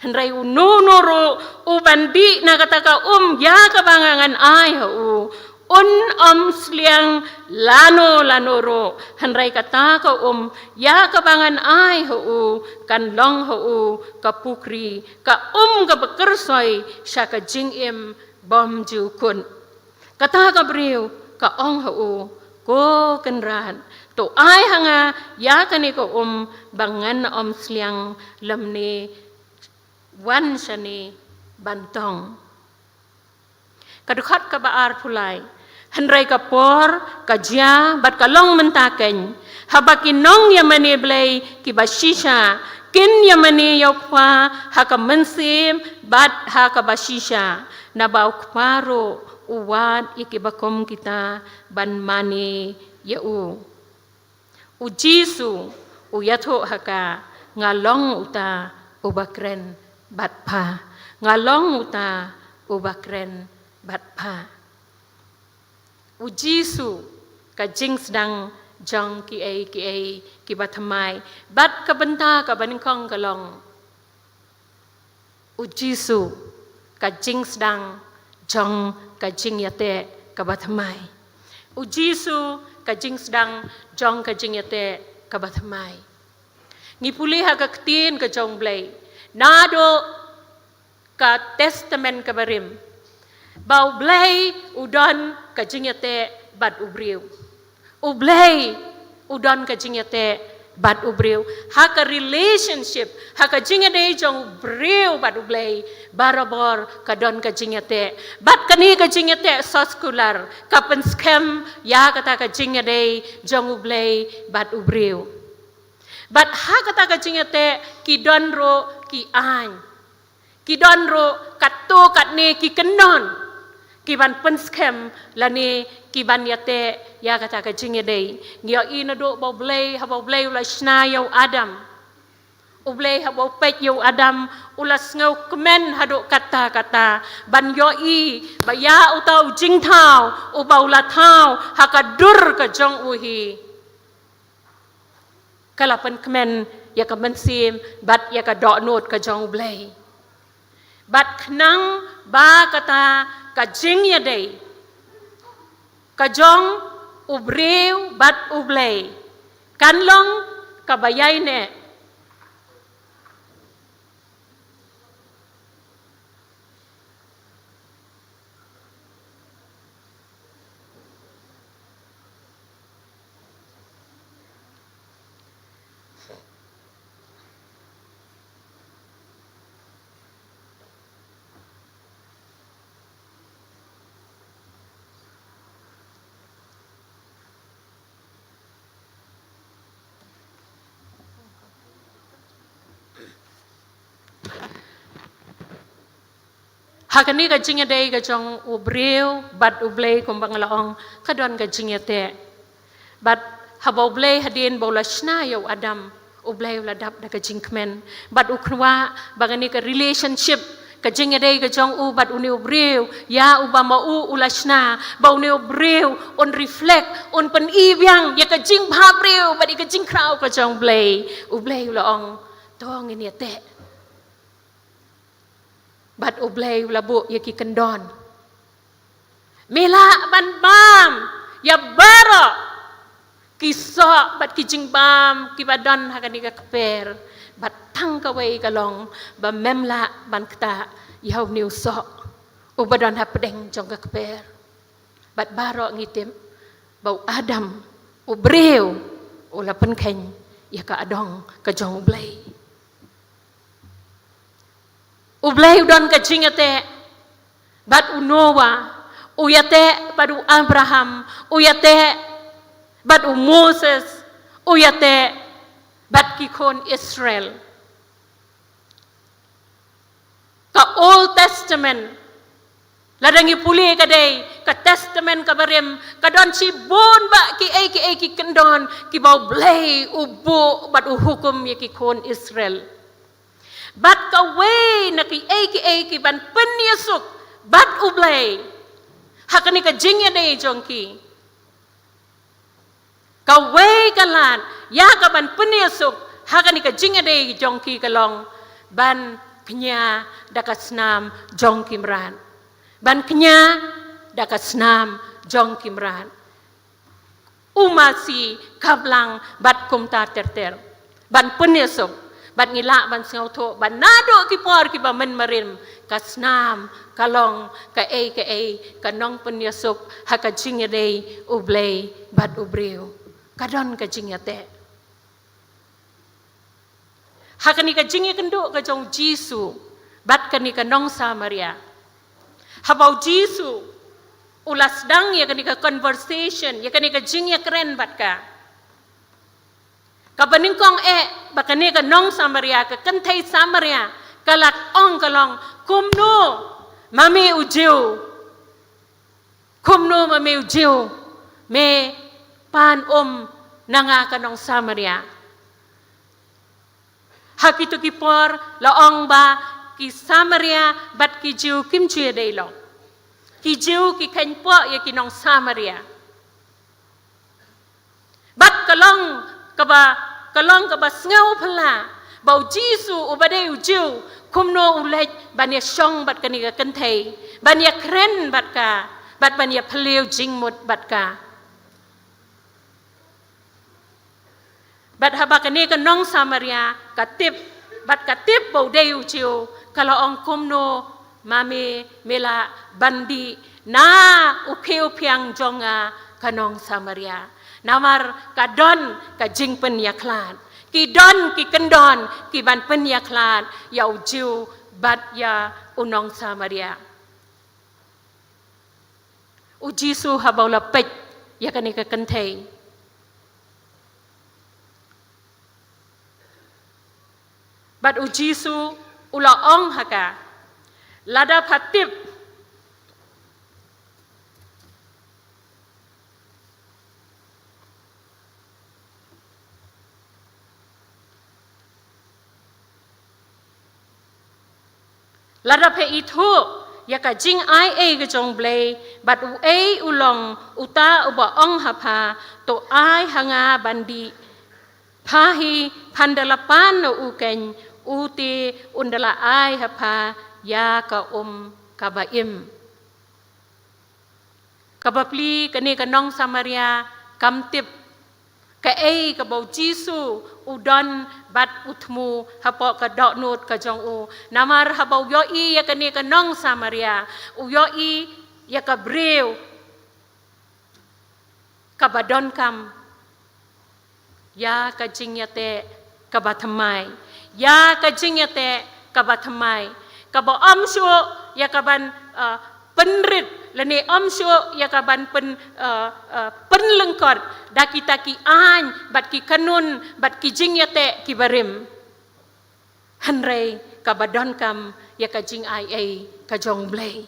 Hynrei uno uno ruh uban dih na kata ka um ïa kaba nga ngan ai ha u, un ym sliang lano lano ruh. Hynrei kata ka um ïa kaba ngan ai ha u kan long ha u ka pukri, ka um kaba kyrsoi sha ka jingim bymjukut. Kata ka briew ka ong ha u, ko Kynrad, to ai ha nga ïa kane ka um ba ngan ym sliang lymne wan shane ban tong. Ka dkhot kaba arphew lai. Hynrei ka por ka jia bad ka long mynta keiñ, haba ki nongïamane Blei kiba shisha kin ïamane ïa u Kpa ha ka mynsiem bad ha kaba shisha, naba u Kpa ruh u wad ïa kiba kum kita ban mane ïa u. U Jisu u ïathuh ha ka, nga long uta uba kren bad pha. Nga long uta uba kren bad pha. U Jisu ka jingsdang jong kiei kiei kiba thymmai bad ka bynta kaba nyngkong ka long, U Jisu ka jingsdang jong ka jingïateh kaba thymmai. U Jisu ka jingsdang jong ka jingïateh kaba thymmai. Ngi pule ha ka ktien ka jong Blei naduh ka Testament kaba rim ba U Blei u don ka jingïateh bad u briew. U Blei u don ka jingïateh bad u briew. Ha ka relationship, ha ka jingïadei jong u briew bad U Blei, barabor ka don ka jingïateh. Bad kane ka jingïateh soskular ka pynskhem ïa kata ka jingïadei jong U Blei bad u briew. Bad ha kata ka jingïateh ki don ruh ki aiñ. Ki don ruh katto katne ki kyndon kiban pynskhem lane kiban ïateh ïa kata ka jingïadei. Ngi ïohi naduh ba U Blei, haba U Blei u la shna ïa u Adam, U Blei haba u peit ïa u Adam u la sngewkmen haduh katta katta ban ïohi ba ïa uta u jingthaw uba u la thaw ha ka dur ka jong u hi, ka la pynkmen ïa ka mynsiem bad ïa ka dohnud ka jong U Blei. Bad khnang ba kata ka jingïadei ka jong u briew bad U Blei kan long kaba ïaineh. Ha kane ka jingïadei ka jong u briew bad U Blei, kumba nga la ong, ka don ka jingïateh. Bad haba U Blei, hadien ba u la shna ïa u Adam, U Blei u la dap da ka jingkmen. Bad u kwah ba kane ka relationship, ka jingïadei ka jong u bad une u briew ïa uba ma u u la shna, ba une u briew un reflect, un pyni biang ïa ka jingbhabriew bad ïa ka jingkhraw ka jong U Blei. U Blei u la ong, to ngin ïateh. Bad U Blei u la buh ïa ki kyndon. Me lah ban bam ïa baroh ki soh bad ki jingbam kiba don ha kane ka kper, bad tang kawei ka long ba mem lah ban ktah ïa une u soh uba don hapdeng jong ka kper. Bad baroh ngi tip ba u Adam, u briew, u la pynkheiñ ïa ka adong ka jong U Blei. U Blei u don ka jingïateh bad u Noah, u ïateh bad u Abraham, u ïateh bad u Moses, u ïateh bad ki khun Israel. Ka Old Testament, lada ngi pule ka dei ka Testament kaba rim, ka don shibun bah kiei kiei ki kyndon kiba U Blei u buh bad u hukum ïa ki khun Israel. Bad kawei na kiei kiei ki ban pynïasuk bad U Blei ha kane ka jingïadei jong ki, kawei ka lad ïa ka ban pynïasuk ha kane ka jingïadei jong ki ka long ban kñia da ka snam jong ki mrad. Ban kñia da ka snam jong ki mrad. U masi, ka blang bad kumta ter ter. Ban pynïasuk, bad ngi lah ban sngewthuh ba naduh ki por kiba mynmarim, ka snam ka long kaei kaei ka nongpynïasuk ha ka jingïadei U Blei bad u briew. Ka don ka jingïateh. Ha kane ka jingïakynduh ka jong u Jisu bad kane ka nong Samaria, haba u Jisu u la sdang ïa kane ka conversation, ïa kane ka jingïakren bad ka, kaba nyngkong eh ba kane ka nong Samaria, ka kynthei Samaria, ka la ong ka long, kumno ma me u Jiw? Kumno ma me u Jiw me pan um na nga ka nong Samaria? Ha kito ki por la ong ba ki Samaria bad ki Jiw kim ju ïadei long. Ki Jiw ki kheiñ poh ïa ki nong Samaria. Bad ka long kaba, ka long kaba sngewphylla ba u Jisu uba dei u Jiw, kumno u leit ban ïashong bad kane ka kynthei, ban ïakren bad ka, bad ban ïaphylliew jingmut bad ka. Bad haba kane ka nong Samaria ka tip, bad ka tip ba u dei u Jiw, ka la ong, kumno ma me me lah ban dih na u khiew phiang jong nga ka nong Samaria? Namar ka don ka jingpynïakhlad. Ki don ki kyndon ki ban pynïakhlad ïa u Jiw bad ïa u nong Samaria. U Jisu haba u la peit ïa kane ka kynthei, bad u Jisu u la ong ha ka, lada pha tip, lada pha ithuh ïa ka jingai ei ka jong Blei, bad uei u long uta uba ong ha pha, to ai ha nga ban dih, pha hi phan da la pan na u keiñ, u te un da la ai ha pha ïa ka um kaba im. Kaba plie, kane ka nong Samaria kam tip kaei kaba u Jisu u don bad u thmu hapoh ka dohnud ka jong u. Namar haba u ïohi ïa kane ka nong Samaria, u ïohi ïa ka briew kaba donkam ïa ka jingïateh kaba thymmai. Ïa ka jingïateh kaba thymmai, kaba ym shuh ïa ka ban, uh, pynrit, lane ym shuh ïa ka ban pyn, uh, uh, pynlyngkot da kita ki aiñ bad ki kanun bad ki jingïateh kiba rim. Hynrei kaba donkam ïa ka jingai ei ka jong Blei.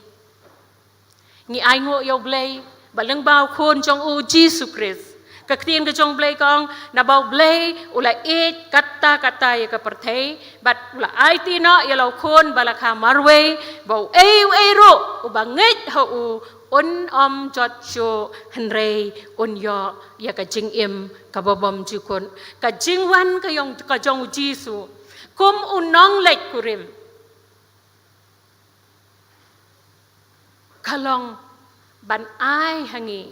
Ngi ainguh ïa u Blei ba lyngba u Khun jong u Jisu Khrist. Ka ktien ka jong Blei ka ong, naba u Blei u la ïeit katta katta ïa ka pyrthei, bad u la aiti noh ïa la u Khun ba la kha marwei, ba uei uei ruh uba ngeit ha u un ym jot shuh, hynrei un ïoh ïa ka jingim kaba bymjukut. Ka jingwan ka jong, ka jong u Jisu kum u nongleit kurim ka long ban ai ha ngi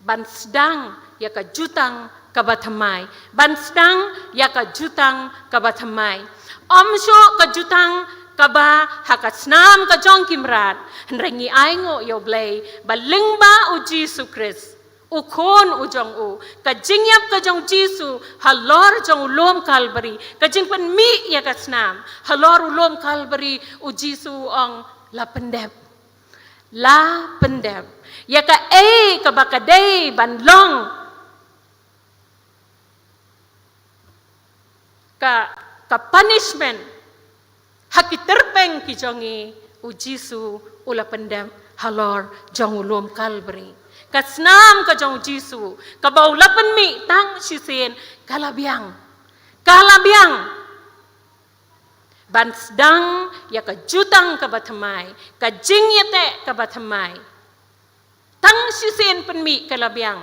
Ban sdang ïa ka jutang kaba thymmai. Ban sdang ïa ka jutang kaba thymmai. Ym shuh ka jutang kaba ha ka snam ka jong ki mrad. Hynrei ngi ainguh ïa U Blei ba lyngba U Jisu Khrist, U Khun u jong u, ka jingïap ka jong U Jisu halor jong u lum Kalbari, ka jingpynmih ïa ka snam halor u lum Kalbari, U Jisu u ong, la pyndep. La pyndep. Ïa kaei kaba ka dei ban long ka, ka punishment ha ki tyrpeng ki jong ngi, U Jisu u la pyndep halor jong u lum Kalbari. Ka snam ka jong U Jisu kaba u la pynmih tang shisien ka la biang. Ka la biang. Ban sdang ïa ka jutang kaba thymmai, ka jingïateh kaba thymmai. Tang shisien pynmih ka la biang.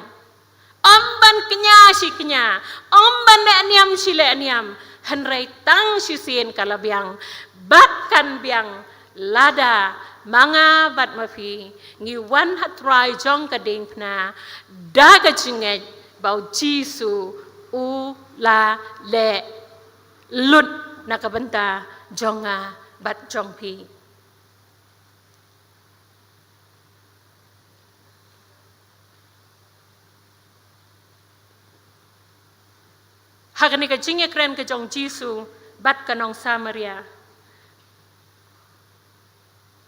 Ym ban kñia shi kñia, ym ban leh niam shi leh niam, hynrei tang shisien ka la biang. Bad kan biang lada ma nga bad ma phi ngi wan ha trai jong ka diengphna da ka jingngeit ba U Jisu u la leh lut na ka bynta jong nga bad jong phi. Ha kane ka jingïakren ka jong Jisu bad ka nong Samaria,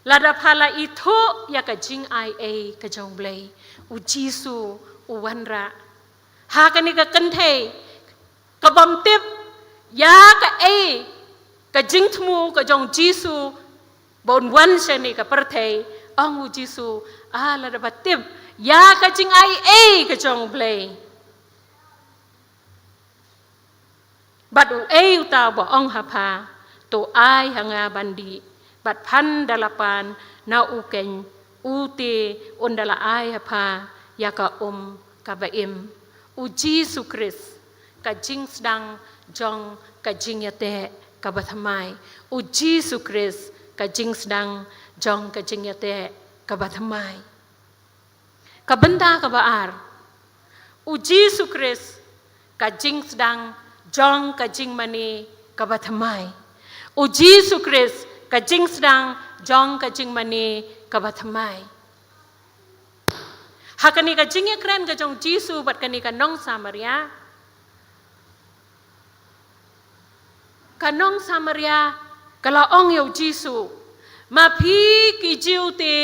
lada pha la ithuh ïa ka jingai ei ka jong U Blei, U Jisu u wanrah ha kane ka kynthei ka bym tip ïa kaei ka jingthmu ka jong Jisu ba un wan sha kane ka pyrthei. Ong U Jisu, ah, lada ba tip ïa ka jingai ei ka jong U Blei bad uei uta uba ong ha pha, to ai ha nga ban dih, bad phan da la pan na u keiñ, u te un da la ai ha pha ïa ka um kaba im. U Jisu Khrist ka jingsdang jong ka jingïateh kaba thymmai. U Jisu Khrist ka jingsdang jong ka jingïateh kaba thymmai. Ka bynta kaba ar, U Jisu Khrist ka jingsdang jong ka jingmane kaba thymmai. U Jisu Khrist ka jingsdang jong ka jingmane kaba thymmai. Ha kane ka jingïakren ka jong Jisu bad kane ka nong Samaria, ka nong Samaria ka la ong ïa U Jisu, ma phi ki Jiw te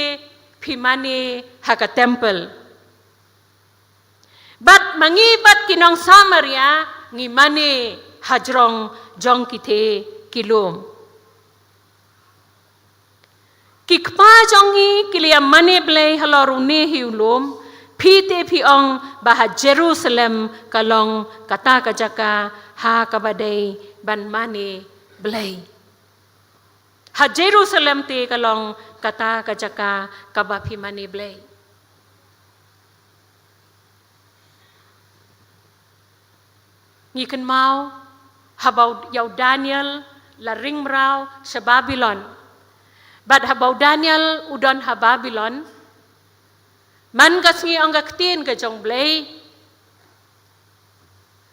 phi mane ha ka temple, bad ma ngi bad ki nong Samaria ngi mane hajrong jong ki thei ki lum. Ki kpa jong ngi ki la ïa mane Blei halor une hi u lum, phi te phi ong ba ha Jerusalem ka long kata ka jaka ha kaba dei ban mane Blei. Ha Jerusalem te ka long kata ka jaka kaba phi mane Blei. Ngi kynmaw haba u, ïa u Daniel la ring mraw sha Babilon. Bad haba u Daniel u don ha Babilon, man ka sngi ong ka ktien ka jong Blei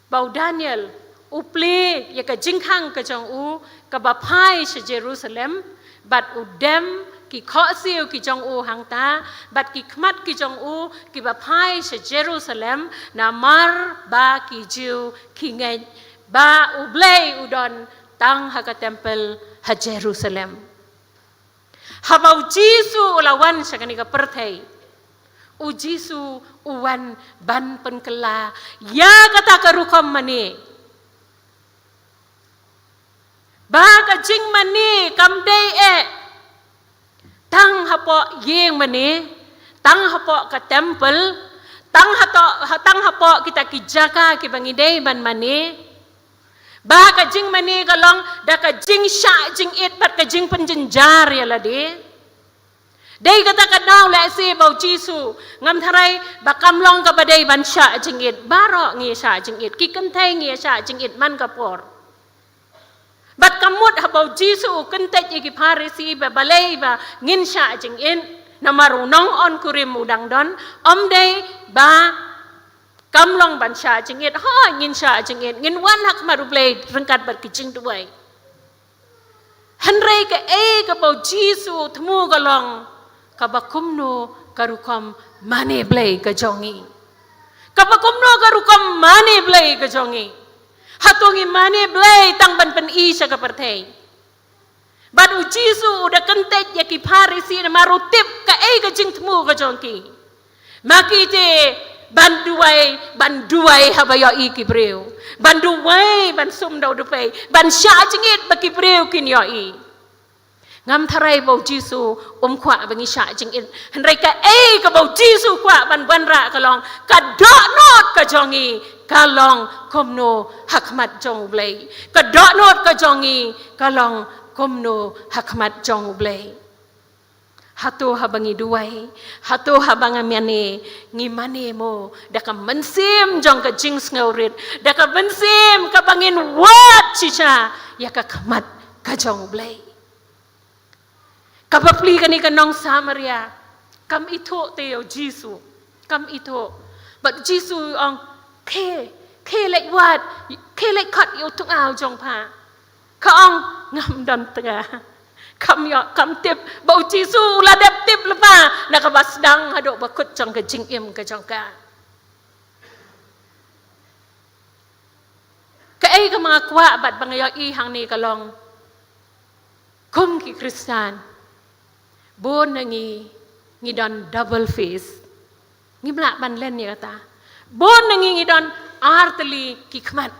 ba u Daniel u plie ïa ka jingkhang ka jong u kaba phai sha Jerusalem, bad u dem ki khohsiew ki jong u hangta, bad ki khmat ki jong u kiba phai sha Jerusalem, namar ba ki Jiw ki ngeit ba U Blei u don tang ha ka temple ha Jerusalem. Haba U Jisu u la wan sha kane ka pyrthei, U Jisu u wan ban pynkylla ïa kata ka rukom mane. Ba ka jingmane kam dei eh tang hapoh ïing mane, tang hapoh ka temple, tang hato-, ha-, tang hapoh kita ki jaka kiba ngi dei ban mane. Ba ka jingmane ka long da ka jingshah jingit bad ka jingpynjynjar ïa lade. Dei kata ka daw lehse ba U Jisu, ngam tharai ba kam long kaba dei ban shah jingit, baroh ngi shah jingit, ki kynthei ngi shah jingit man ka por. Bad ka mut haba U Jisu u kyntait ïa ki Pharisi ba balei ba ngin shah jingit, Namar u nongkurim u dang don, ym dei ba kam long ban shah jingit, hooid ngin shah jingit, ngin wan ha khmat U Blei ryngkat bad ki jingduwai. Hynrei kaei kaba u Jisu u thmu ka long, kaba kumno ka rukom mane Blei ka jong ngi. Kaba kumno ka rukom mane Blei ka jong ngi. Hato ngi mane Blei tang ban pyni sha ka pyrthei. Bad u Jisu u da kyntait ïa ki Pharisi namar u tip kaei ka jingthmu ka jong ki. Ma ki te ban duwai, ban duwai haba ïohi ki briew. Ban duwai, ban sum da u dupei, ban shah jingit ba ki briew kin ïohi. Ngam tharai ba u Jisu um kwah ba ngi shah jingit. Hynrei kaei kaba u Jisu kwah ban wanrah ka long, ka dohnud ka jong ngi ka long kumno ha khmat jong U Blei. Ka dohnud ka jong ngi ka long kumno ha khmat jong U Blei. Hato haba ngi duwai, hato haba ngi mane, ngi mane mo da ka mynsiem jong ka jingsngewrit, da ka mynsiem kaba ngin wad shisha ïa ka khmat ka jong U Blei. Kaba plie, kane ka nong Samaria kam ithuh te ïa u Jisu, kam ithuh. Bad u Jisu u ong, khie, khie leit wad, khie leit khot ïa u tnga u jong pha. Ka ong, ngam don tnga. Kam ïoh, kam tip ba u Jisu u la dep tip lypa na kaba sdang haduh ba kut jong ka jingim ka jong ka. Kaei kaba nga kwah bad ba nga ïohi hangne ka long, kum ki Khristan, bun na ngi ngi don double face. Ngim lah ban len ïa kata. Bun na ngi ngi don ar tylli ki khmat,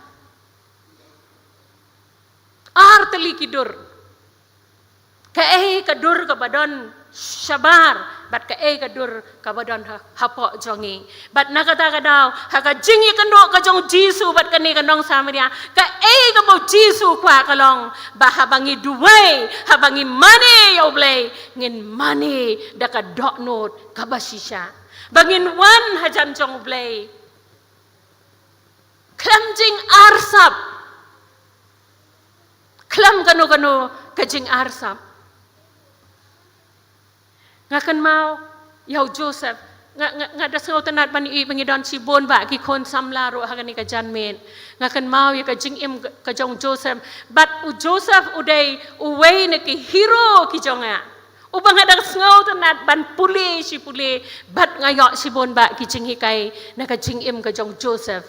ar tylli ki dur. Kaei ka dur kaba don shabar bad kaei ka dur kaba don ha, hapoh jong ngi. Bad na kata ka daw, ha ka jingïakynduh ka jong u Jisu bad kane ka nong Samaria, kaei kaba u Jisu u kwah ka long ba haba ngi duwai, haba ngi mane ïa U Blei, ngin mane da ka dohnud kaba shisha. Ba ngin wan hajan jong U Blei khlem jingarsap, khlem kano kano ka jingarsap. Nga kynmaw ïa u Joseph. Nga, nga, nga da sngewtynnat ban ïohi ba ngi don shibun bah ki khun samla ruh ha kane ka janmiet. Nga kynmaw ïa ka jingim ka, ka jong u Joseph. Bad u Joseph u dei uwei na ki hero ki jong nga, uba nga da sngewtynnat ban pule shi pule. Bad nga ïoh shibun bah ki jinghikai na ka jingim ka jong u Joseph.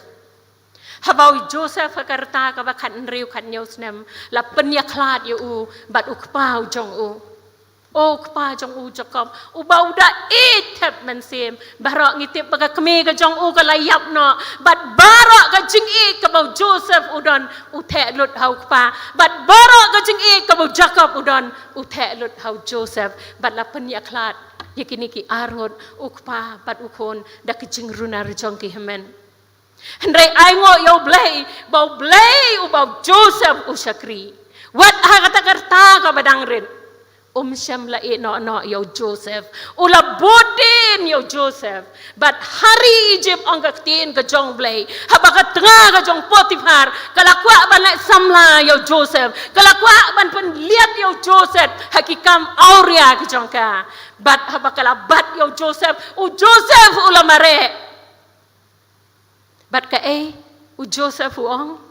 Haba u Joseph ha ka rta kaba khathynriew khathynñiew snem, la pynïakhlad ïa u bad u kpa u jong u. O kpa jong u Jakob, uba u da ïeit thep mynsiem. Baroh ngi tip ba ka kmie ka jong u ka la ïap noh. Bad baroh ka jingïeit kaba u Joseph u don, u theh lut ha u kpa. Bad baroh ka jingïeit kaba u Jakob u don, u theh lut ha u Joseph. Bad la pynïakhlad ïa kine ki arngut, u kpa bad u khun, da ka jingrunar jong ki hynmen. Hynrei ainguh ïa U Blei, ba U Blei uba u Joseph u shakri, wat ha kata ka rta kaba dang rit, um shym la ïehnoh noh ïa u Joseph. U la bud dien ïa u Joseph. Bad ha ri Egypt, ong ka ktien ka jong U Blei, haba ka tnga ka jong u Potiphar ka la kwah ban leh samla ïa u Joseph, ka la kwah ban pynliat ïa u Joseph ha ki kam awria ki jong ka. Bad haba ka la bat ïa u Joseph, u Joseph u la mareh. Bad kaei u Joseph u ong?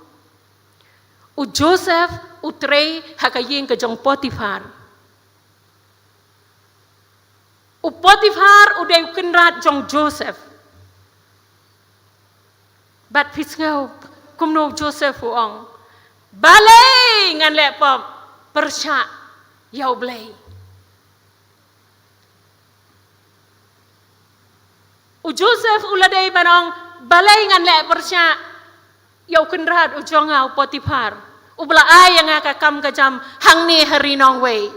U Joseph u trei ha ka ïing ka jong u Potiphar. U Potiphar u dei u kynrad jong u Joseph. Bad phi sngew kumno u Joseph u ong? Balei ngan leh pop pyrshah ïa U Blei? U Joseph u la dei ban ong, balei ngan leh pyrshah ïa u kynrad u jong nga u Potiphar, uba la ai ïa nga ka kam ka jam hangne ha ri nongwei?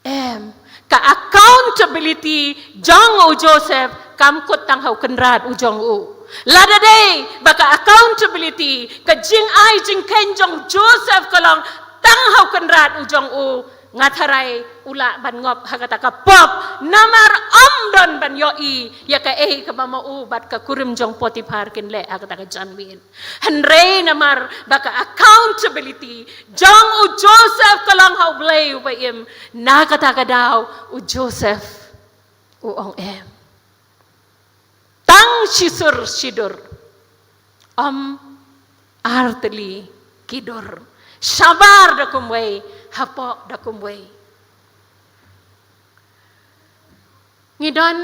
Em, ka accountability jong u Joseph kam kut tang ha u kynrad u jong u. Lada dei ba ka accountability, ka jingai jingkheiñ jong u Joseph ka long tang ha u kynrad u jong u, nga tharai u lah ban ngop ha kata ka pop, namar ym don ban ïohi ïa kaei kaba ma u bad ka kurim jong u Potiphar kin leh ha kata ka janmiet. Hynrei namar ba ka accountability jong u Joseph ka long ha U Blei uba im, na kata ka daw u Joseph U ong em. Tang shisur shidur. Ym artylli ki dur. Shabar da kumwei, hapoh da kumwei. Ngi don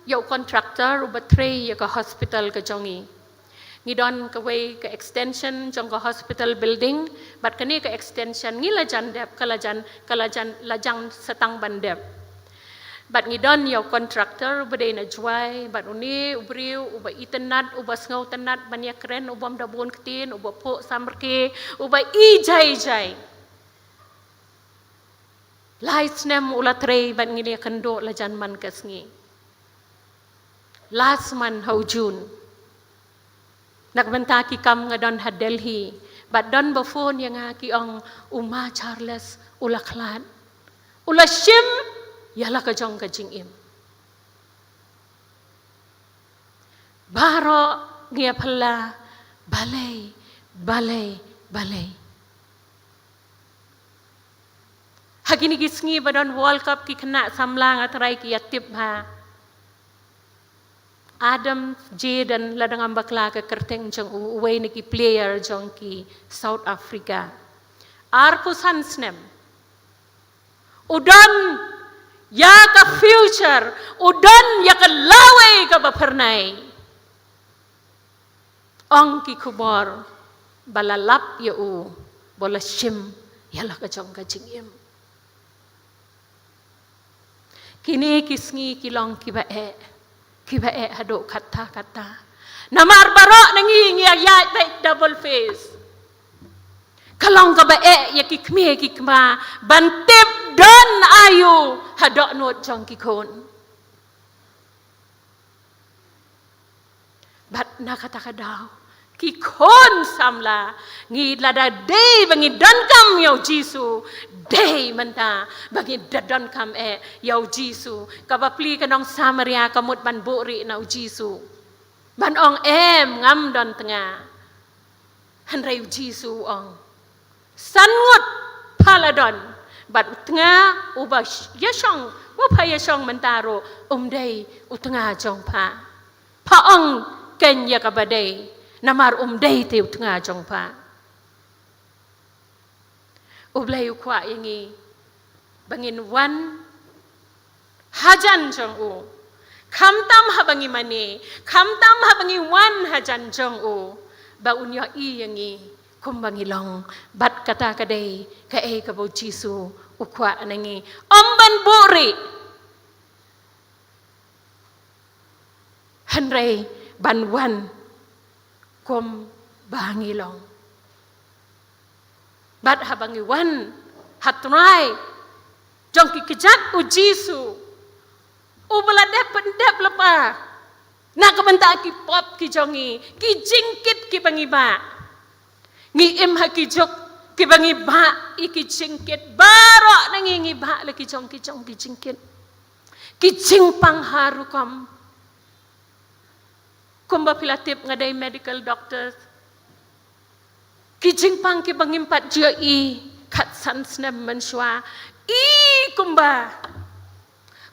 ïa u contractor uba trei ïa ka hospital ka jong ngi. Ngi don kawei ka extension jong ka hospital building, bad kane ka extension ngi la jan dep, ka la jan, ka la jan, la jan sa tang ban dep. Bad ngi don ïa u contractor uba dei na Jowai, bad une u briew uba itynnad, uba sngewtynnad ban ïakren, u bym da bun ktien, uba phuh samrkhie, uba ijai-jai. Lai snem u la trei bad ngi la ïakynduh la jan man ka sngi. Last month ha u June. Na ka bynta ki kam nga don ha Delhi. Bad don ba phone ïa nga ki ong u Ma Charles u la khlad. U la shim ïa la ka jong ka jingim. Baroh ngi ïa phylla balei, balei, balei. Ha kine ki sngi ba don World Cup ki khynnah samla nga tharai ki ïa tip bha. Adam Jayden, lada ngam bakla ka kyrteng jong u, uwei na ki player jong ki South Africa. Arphew san snem. U don ïa ka future, u don ïa ka lawei kaba phyrnai. Ong ki khubor ba la lap ïa u, ba la shim ïa la ka jong ka jingim. Kine ki sngi ki long kiba eh, kiba eh haduh katta katta. Namar baroh na ngi ngi ïa ïaid beit double face. Ka long kaba eh ïa ki kmie ki kpa ban tip don aïu ha dohnud jong ki khun. Bad na kata ka daw, ki khun samla, ngi lada dei ba ngi donkam ïa u Jisu, dei mynta ba ngi da donkam eh ïa u Jisu. Kaba plie ka nong Samaria ka mut ban buhrieh na u Jisu. Ban ong em ngam don tnga. Hynrei u Jisu u ong. San ngut pha la don. Bad u tnga uba ïashong, uba pha ïashong mynta ruh, um dei u tnga jong pha. Pha ong kein ïa kaba dei, namar um dei te u tnga jong pha. U Blei u kwah ïa ngi ba ngin wan hajan jong u. Khamtam haba ngi mane, khamtam haba ngi wan hajan jong u, ba un ïohi ïa ngi kumba ngi long. Bad kata ka dei kaei kaba u Jisu u kwah na ngi. Ym ban buhrieh. Hynrei ban wan kumba ngi long. Bad haba ngi wan ha trai jong ki kjat u Jisu, uba la dep pyndep lypa na ka bynta ki pop ki jong ngi, ki jingkit kiba ngi bah. Ngi im ha ki juk kiba ngi bah ïa ki jingkit, baroh na ngi ngi bah la ki jong ki jong ki jingkit. Ki jingpang ha rukom. Kumba phi la tip nga dei medical doctor. Ki jingpang kiba ngim pat ju ïohi khatsan snem mynshuwa. I kumba,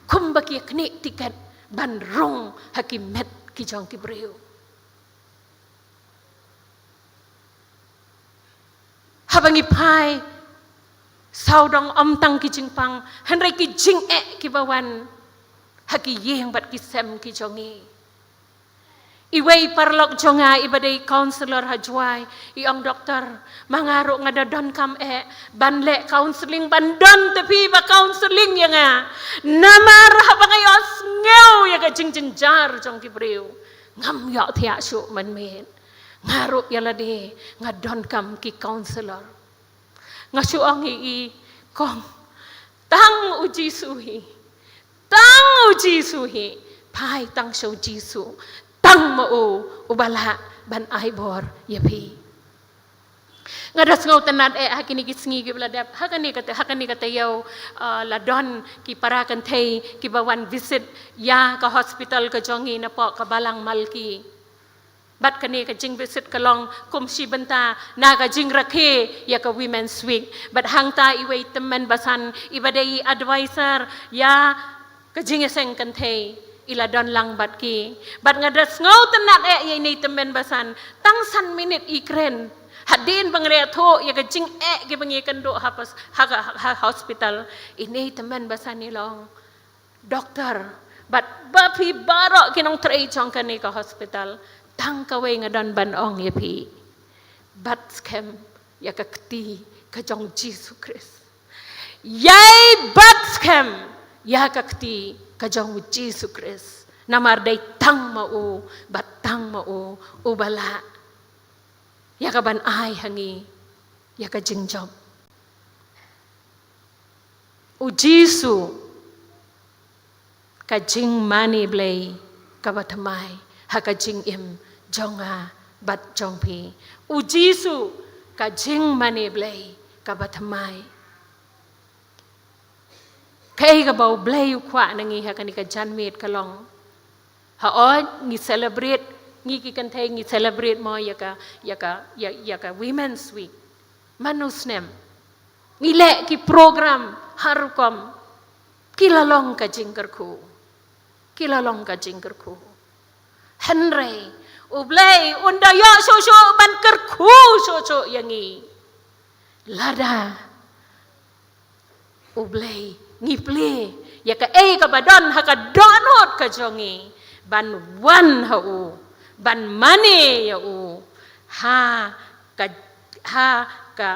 kumba ki ïa knieh tiket ban rung ha ki met ki jong ki briew. Haba ngi phai sawdong, ym tang ki jingpang, hynrei ki jingeh kiba wan ha ki ïing bad ki sem ki jong ngi. Iwei i paralok jong nga iba dei counsellor ha Jowai, i ong, "Doktor, ma nga ruh nga da donkam eh ban leh counselling, ban don te phi ba counselling ïa nga. Namar haba nga ïohsngew ïa ka jingjynjar jong ki briew, ngam ïohthiah shuh mynmiet. Nga ruh ïa lade nga donkam ki counsellor." Nga shu ong ïa i, "Kong, tang u Jisu hi. Tang u Jisu hi. Phai tang sha u Jisu. Tang ma u, uba lah ban ai bor ïa phi." Nga da sngewtynnad eh ha kine ki sngi kiba la dep, ha kane ka, ha kane ka taïew, ah, la don ki para kynthei kiba wan visit ïa ka hospital ka jong ngi napoh ka Balang Malki. Bad kane ka jingvisit ka long kum shi bynta na ka jingrakhe ïa ka Women's Week. Bad hangta iwei i tymmen basan iba dei i advisor ïa Ka jingïaseng kynthei i la don lang bad ki. Bad nga da sngewtynnat eh ïa ine i tymmen basan, tang san minit i kren. Hadien ba nga la ïathuh ïa ka jingeh kiba ngi ïakynduh ha pas-, ha, ha, ha hospital. Ine i tymmen basan i la ong, "Doktor, bad ba phi baroh ki nongtrei jong kane ka hospital, tang kawei nga don ban ong ïa phi. Bat skhem ïa ka kti ka jong Jisu Khrist. Ïai bat skhem ïa ka kti ka jong Jisu Khrist. Namar dei tang ma u, bad tang ma u, uba lah ïa ka ban ai ha ngi ïa ka jingjop." U Jisu ka jingmane Blei kaba thymmai ha ka jingim jong nga bad jong phi. U Jisu ka jingmane Blei kaba thymmai. Kaei kaba U Blei u kwah na ngi ha kane ka janmiet ka long, hooid ngi celebrate, ngi ki kynthei ngi celebrate mo ïa ka, ïa ka, ïa, ïa ka Women's Week. Man u snem ngi leh ki program har rukom, ki la long ka jingkyrkhu. Ki la long ka jingkyrkhu. Hynrei U Blei un da ïoh shuh shuh ban kyrkhu shuh shuh ïa ngi. Lada U Blei ngi plie ïa kaei kaba don ha ka dohnud ka jong ngi ban wan ha u, ban mane ïa u. Ha ka, ha ka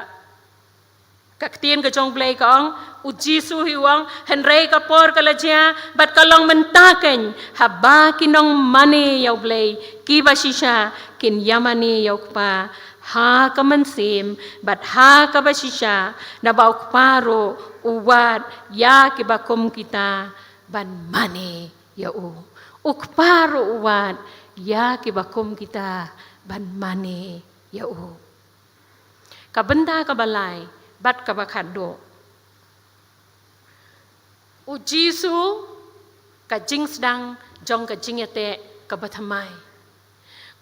Ka ktien ka jong U Blei ka ong, U Jisu hi u ong, hynrei ka por ka la jia, bad ka long mynta keiñ, haba ki nongmane ïa U Blei kiba shisha kin ïamane ïa U Kpa ha ka mynsiem bad ha kaba shisha, naba U Kpa ruh u wad ïa kiba kum kita ban mane ïa u. U Kpa ruh u wad ïa kiba kum kita ban mane ïa u. Ka bynta kaba lai bad kaba khatduh. U Jisu ka jingsdang jong ka jingïateh kaba thymmai.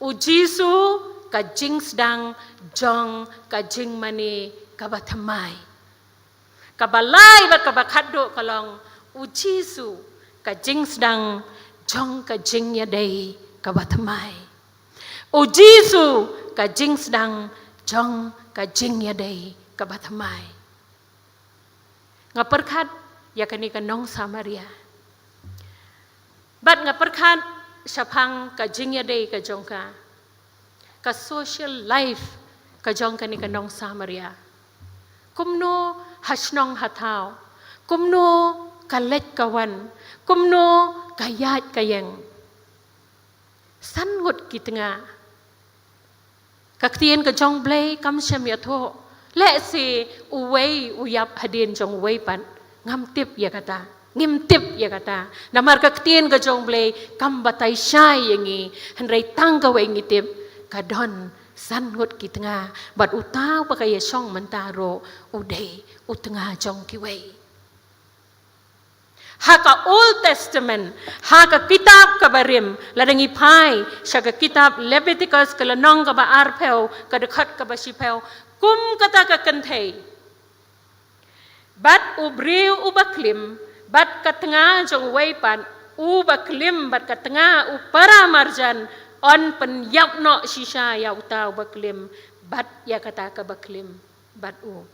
U Jisu ka jingsdang jong ka jingmane kaba thymmai. Kaba lai bad kaba khatduh ka long, U Jisu ka jingsdang jong ka jingïadei kaba thymmai. U Jisu ka jingsdang jong ka jingïadei kaba thymmai. Nga pyrkhat ïa kane ka nong Samaria. Bad nga pyrkhat shaphang ka jingïadei ka jong ka. Ka social life ka jong kane ka nong Samaria. Kumno ha shnong ha thaw. Kumno ka leit ka wan. Kumno ka ïaid ka ïeng. San ngut ki tnga. Ka ktien ka jong U Blei kam shym ïathuh. Lehse uwei u ïap hadien jong uwei pat. Ngam tip ïa kata. Ngim tip ïa kata. Namar ka ktien ka jong U Blei kam batai shai ïa ngi. Hynrei tang kawei ngi tip. Ka don san ngut ki tnga. Bad uta uba ka ïashong mynta ruh u dei u tnga jong kiwei. Ha ka Old Testament, ha ka kitab kaba rim, lada ngi phai sha ka kitab Leviticus ka lynnong kaba arphew, ka dkhot kaba shiphew, kum kata ka kynthei. Bad u briew uba klim, bad ka tnga jong uwei pat, uba klim, bad ka tnga u para marjan, yn pynïap noh shisha ïa uta uba klim, bad ïa kata kaba klim, bad u.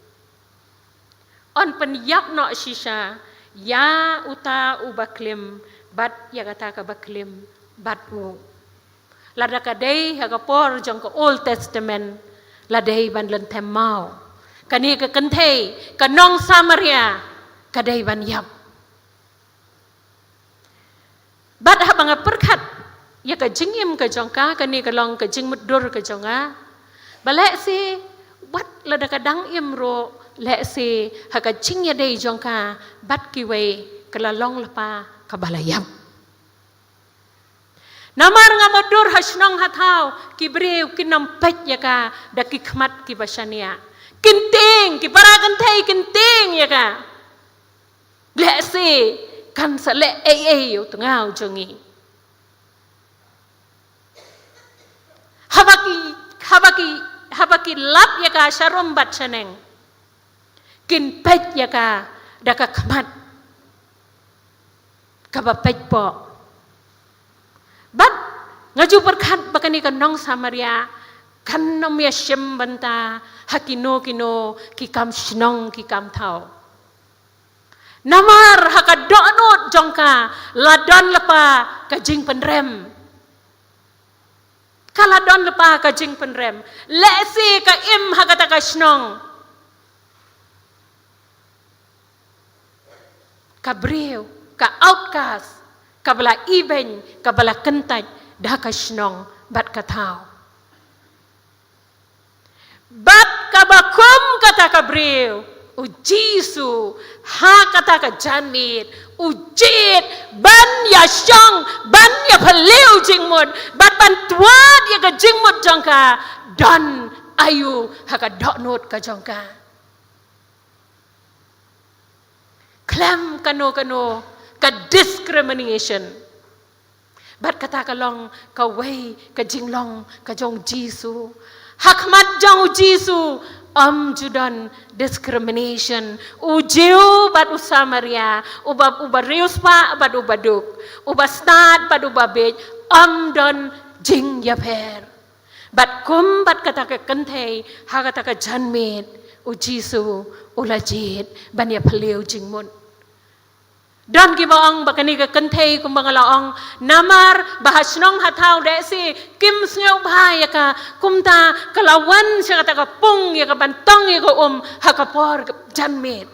Yn pynïap noh shisha ïa uta uba klim, bad ïa kata kaba klim, bad u. Lada ka dei ha ka por jong ka Old Testament, la dei ban lynthem maw. Kane ka kynthei, ka nong Samaria, ka dei ban ïap. Bad haba nga pyrkhat ïa ka jingim ka jong ka, kane ka long ka jingmutdur ka jong nga. Ba lehse, wat lada ka dang im ruh, lehse, ha ka jingïadei jong ka, bad kiwei, ka la long lypa, kaba la ïap. Namar nga mutdur ha shnong ha thaw, ki briew kin ym peit ïa ka, da ki khmat kiba shaniah. Kin tieng, ki para kynthei kin tieng ïa ka. Lehse, kan sa leh ei ei ïa u tnga u jong ngi. Haba ki, haba ki, haba ki lap ïa ka sharum bad shaneng. Kin peit ïa ka da ka khmat. kaba peit bok. Bad nga ju pyrkhat ba kane ka nong Samaria kan nym ïa shim bynta ha kino kino ki kam shnong ki kam thaw. Namar ha ka dohnud jong ka la don lypa ka jingpynrem. Ka la don lypa ka jingpynrem. Lehse ka im ha kata ka shnong. Ka briew, ka outcast, kaba la ibeiñ, kaba la kyntait da ka shnong bad ka thaw. Bad kaba kum kata ka briew, u Jisu, ha kata ka janmiet, u jied ban ïa shong, ban ïa phylliew jingmut, bad ban twad ïa ka jingmut jong ka, don aïu ha ka dohnud ka jong ka. Khlem kano kano ka discrimination. Bad kata ka long kawei ka jinglong ka jong u Jisu. Ha khmat jong u Jisu ym ju don discrimination. U Jiw bad u Samaria, uba, uba riewspah bad uba duk, uba stad bad uba bieit, ym don jingïapher. Bad kum bad kata ka kynthei ha kata ka janmiet, u Jisu u la jied ban ïa phylliew jingmut. Don kiba ong ba kane ka kynthei kumba nga la ong, namar ba ha shnong ha thaw lehse kim sngewbha ïa ka, kumta ka la wan sha kata ka pung ïa ka ban tong ïa ka um ha ka por ka janmiet.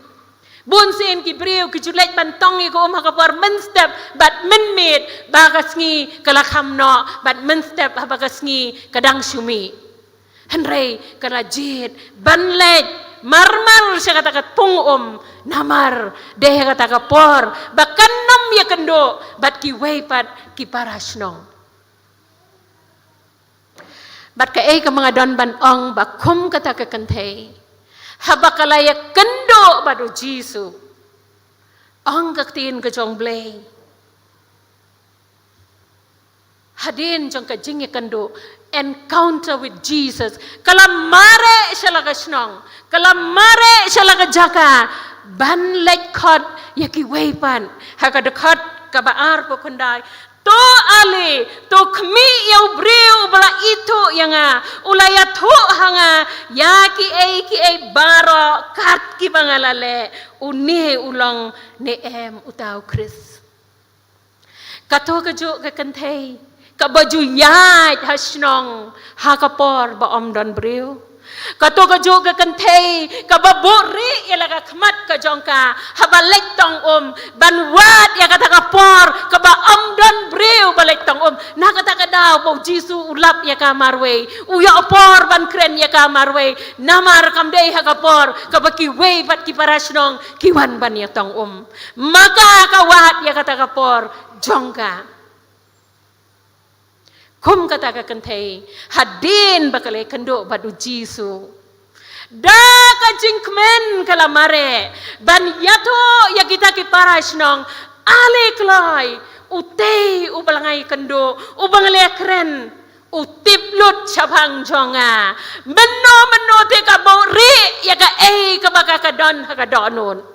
Bun sien ki briew ki ju leit ban tong ïa ka um ha ka por mynstep bad mynmiet, ba ka sngi ka la kham noh, bad mynstep haba ka sngi ka dang shu mih. Hynrei ka la jied ban leit marmar sha kata ka pung um, namar dei ha kata ka por ba kan nym ïakynduh bad kiwei pat ki para shnong. Bad kaei kaba nga don ban ong ba kum kata ka kynthei, haba ka la ïakynduh bad u Jisu, ong ka ktien ka jong Blei, hadien jong ka jingïakynduh, encounter with Jesus, ka la mareh sha la ka shnong, ka la mareh sha la ka jaka ban leit khot ïa kiwei pat. Ha ka dkhot kaba arphew khyndai, to ale, to khmih ïa u briew uba la ithuh ïa nga, u la ïathuh ha nga ïa kiei kiei baroh kat kiba nga la leh. Une u long ne em uta u Khrist? Kato kajuh ka kynthei kaba ju ïaid ha shnong ha ka por ba ym don briew. Kato kajuh ka kynthei kaba buhrieh ïa la ka khmat ka jong ka haba leit tong um, ban wad ïa kata ka por kaba ym don briew ba leit tong um. Na kata ka daw ba u Jisu u lap ïa ka marwei, u ïoh por ban kren ïa ka marwei, namar kam dei ha ka por kaba kiwei pat ki para shnong ki wan ban ïatong um. Ma ka ka wad ïa kata ka por jong ka. Kum kata ka kynthei, hadien ba ka la ïakynduh bad u Jisu, da ka jingkmen ka la mareh ban ïathuh ïa kita ki para shnong, ale kloi, utei uba la nga ïakynduh, uba nga la ïakren, u tip lut shaphang jong nga. Mynno mynno te ka buhrieh ïa kaei kaba ka ka don ha ka dohnud.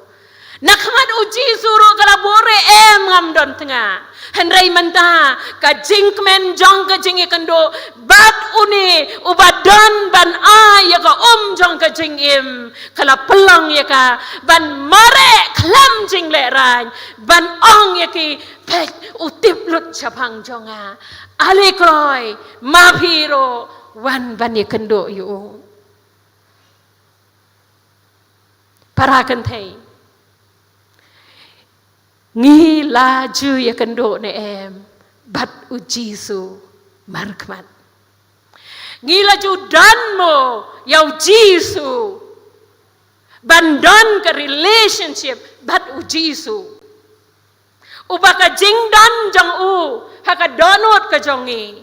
Na khmat u Jisu ruh ka la buhrieh, em, ngam don tnga. Hynrei mynta ka jingkmen jong ka jingïakynduh bad une uba don ban ai ïa ka um jong ka jingim, ka la pynlong ïa ka ban mareh khlem jinglehrain, ban ong ïa ki, peit, u tip lut shaphang jong nga. Ale kloi, ma phi ruh wan ban ïakynduh ïa u. Para kynthei, ngi la ju ïakynduh ne em bad u Jisu markhmat? Ngi la ju don mo ïa u Jisu, ban don ka relationship bad u Jisu, uba ka jingdon jong u ha ka dohnud ka jong ngi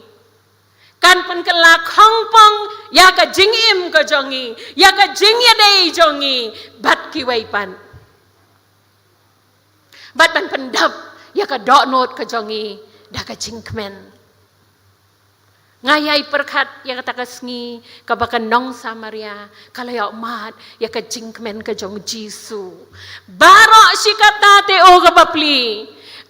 kan pynkylla khongpong ïa ka jingim ka jong ngi, ïa ka jingïadei jong ngi bad kiwei pat, bad ban pyndap ïa ka dohnud ka jong ngi da ka jingkmen? Nga ïai pyrkhat ïa kata ka sngi kaba ka nong Samaria ka la ïoh mad ïa ka jingkmen ka jong u Jisu. Baroh shi katta te, oh, kaba plie,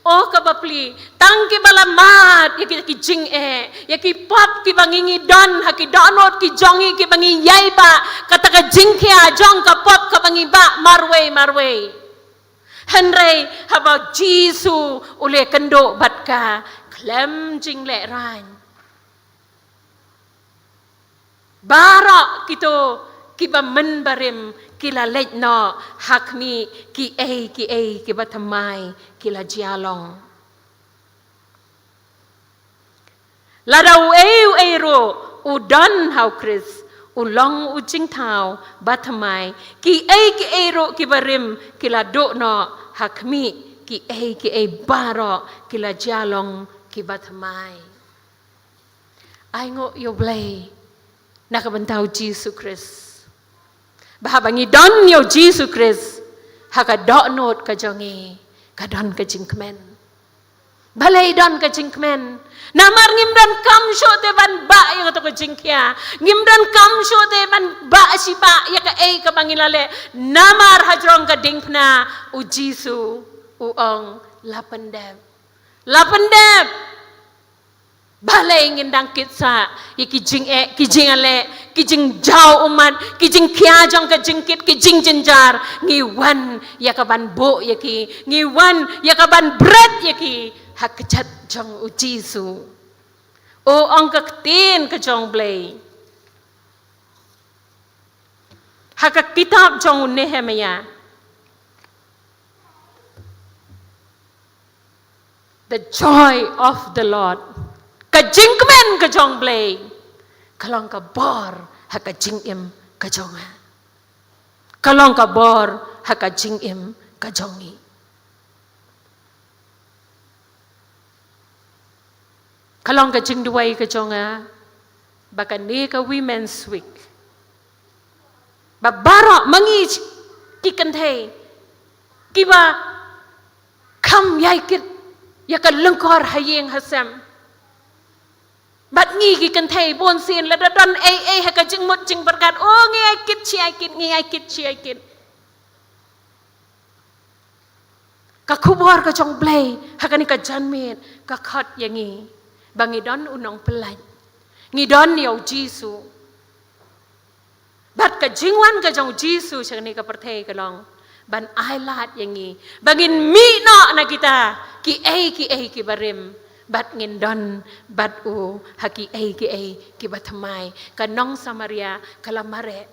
O ka bapli, tang kiba la mad ïa ki, ki jingeh, ïa ki pop kiba ngi ngi don ha ki dohnud ki jong ngi kiba ngi ïai bah, kata ka jingkhia jong ka pop kaba ngi bah marwei marwei. Hynrei haba Jisu u leh kynduh bad ka, khlem jinglehrain, baroh kito kiba mynbarim ki la leit noh ha khmih, kiei kiei kiba thymmai ki la jia long. Lada uei uei ruh u don ha u Khrist, u long u jingthaw ba thymmai. Kiei kiei ruh kiba rim ki la duh noh ha khmih, kiei kiei baroh ki la jia long kiba thymmai. Ai nguh ïa u Blei na ka bynta u Jisu Khrist. Ba haba ngi don ïa u Jisu Khrist ha ka dohnud ka jong ngi, ka don ka jingkmen. Balei don ka jingkmen? Namar ngim donkam shuh te ban bah ïa kato ka jingkhia. Ngim donkam shuh te ban bah shi bah ïa kaei kaba ngi la leh. Namar hajrong ka diengphna u Jisu u ong, la pyndep. La pyndep. Balei ngin dang kit sah ïa ki jingeh, ki jingleh, ki jingjaw ummat, ki jingkhia jong ka jingkit, ki jingjynjar? Ngi wan ïa ka ban buh ïa ki, ngi wan ïa ka ban bret ïa ki ha kjat jong u Jisu. O, ong ka ktien ka jong u Blei ha ka kitab jong u Nehemiah. The joy of the Lord. Ka jingkmen ka jong u Blei ka long ka bor ha ka jingim ka jong nga. Ka long ka bor ha ka jingim ka jong ngi. Ka long ka jingduwai ka jong nga ba kane ka Women's Week, ba baroh ma ngi ki kynthei kiba kham ïai kit ïa ka lyngkor ha ïing ha sem. Bad ngi ki kynthei bunsien lada don ei ei ha ka jingmut jingpyrkhat, o, ngi ïai kit shi ïai kit, ngi ïai kit shi ïai kit. Ka khubor ka jong u Blei ha kane ka janmiet ka khot ïa ngi ba ngi don u nongpyllait. Ngi don ïa u Jisu. Bad ka jingwan ka jong u Jisu sha kane ka pyrthei ka long ban ai lad ïa ngi ba ngin mih noh na kita kiei kiei kiba rim, bad ngin don bad u ha kiei kiei kiba thymmai. Ka nong Samaria ka la mareh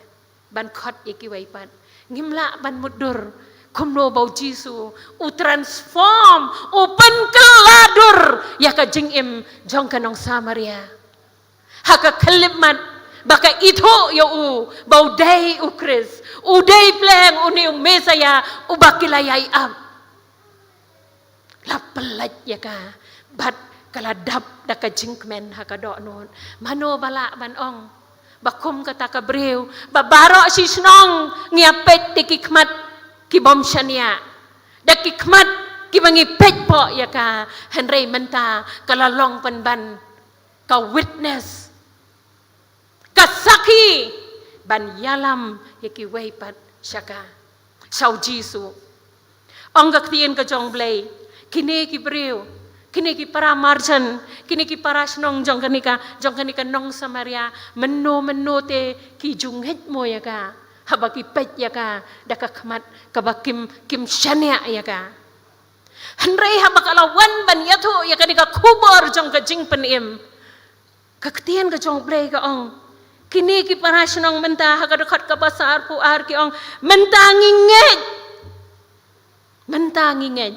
ban khot ïa kiwei pat. Ngim lah ban mutdur kumno ba u Jisu u transform, u pynkylla dur ïa ka jingim jong ka nong Samaria. Ha ka khyllipmat ba ka ithuh ïa u ba u dei u Khrist, u dei pleng, une u Messaïah uba ki la ïai ap. La pyllait ïa ka bad ka la dap da ka jingkmen ha ka dohnud. Mano ba lah ban ong ba kum kata ka briew ba baroh shi shnong ngi ïa peit da ki khmat ki bym shaniah, da ki khmat kiba ngi peit pok ïa ka, hynrei mynta ka la long pynban ka witness, ka sakhi ban ïalam ïa kiwei pat sha ka, sha u Jisu. Ong ka ktien ka jong u Blei, kine ki briew, kine ki para marjan, kine ki para shnong jong kane ka, jong kane ka nong Samaria, mynno mynno te ki ju ngeit mo ïa ka haba ki peit ïa ka da ka khmat kaba kim, kim shaniah ïa ka. Hynrei haba ka la wan ban ïathuh ïa kane ka khubor jong ka jingpynim, ka ktien ka jong u Blei ka ong, kine ki para shnong mynta ha ka dkhot kaba sa arphew ar ki ong, mynta ngi ngeit. Mynta ngi ngeit.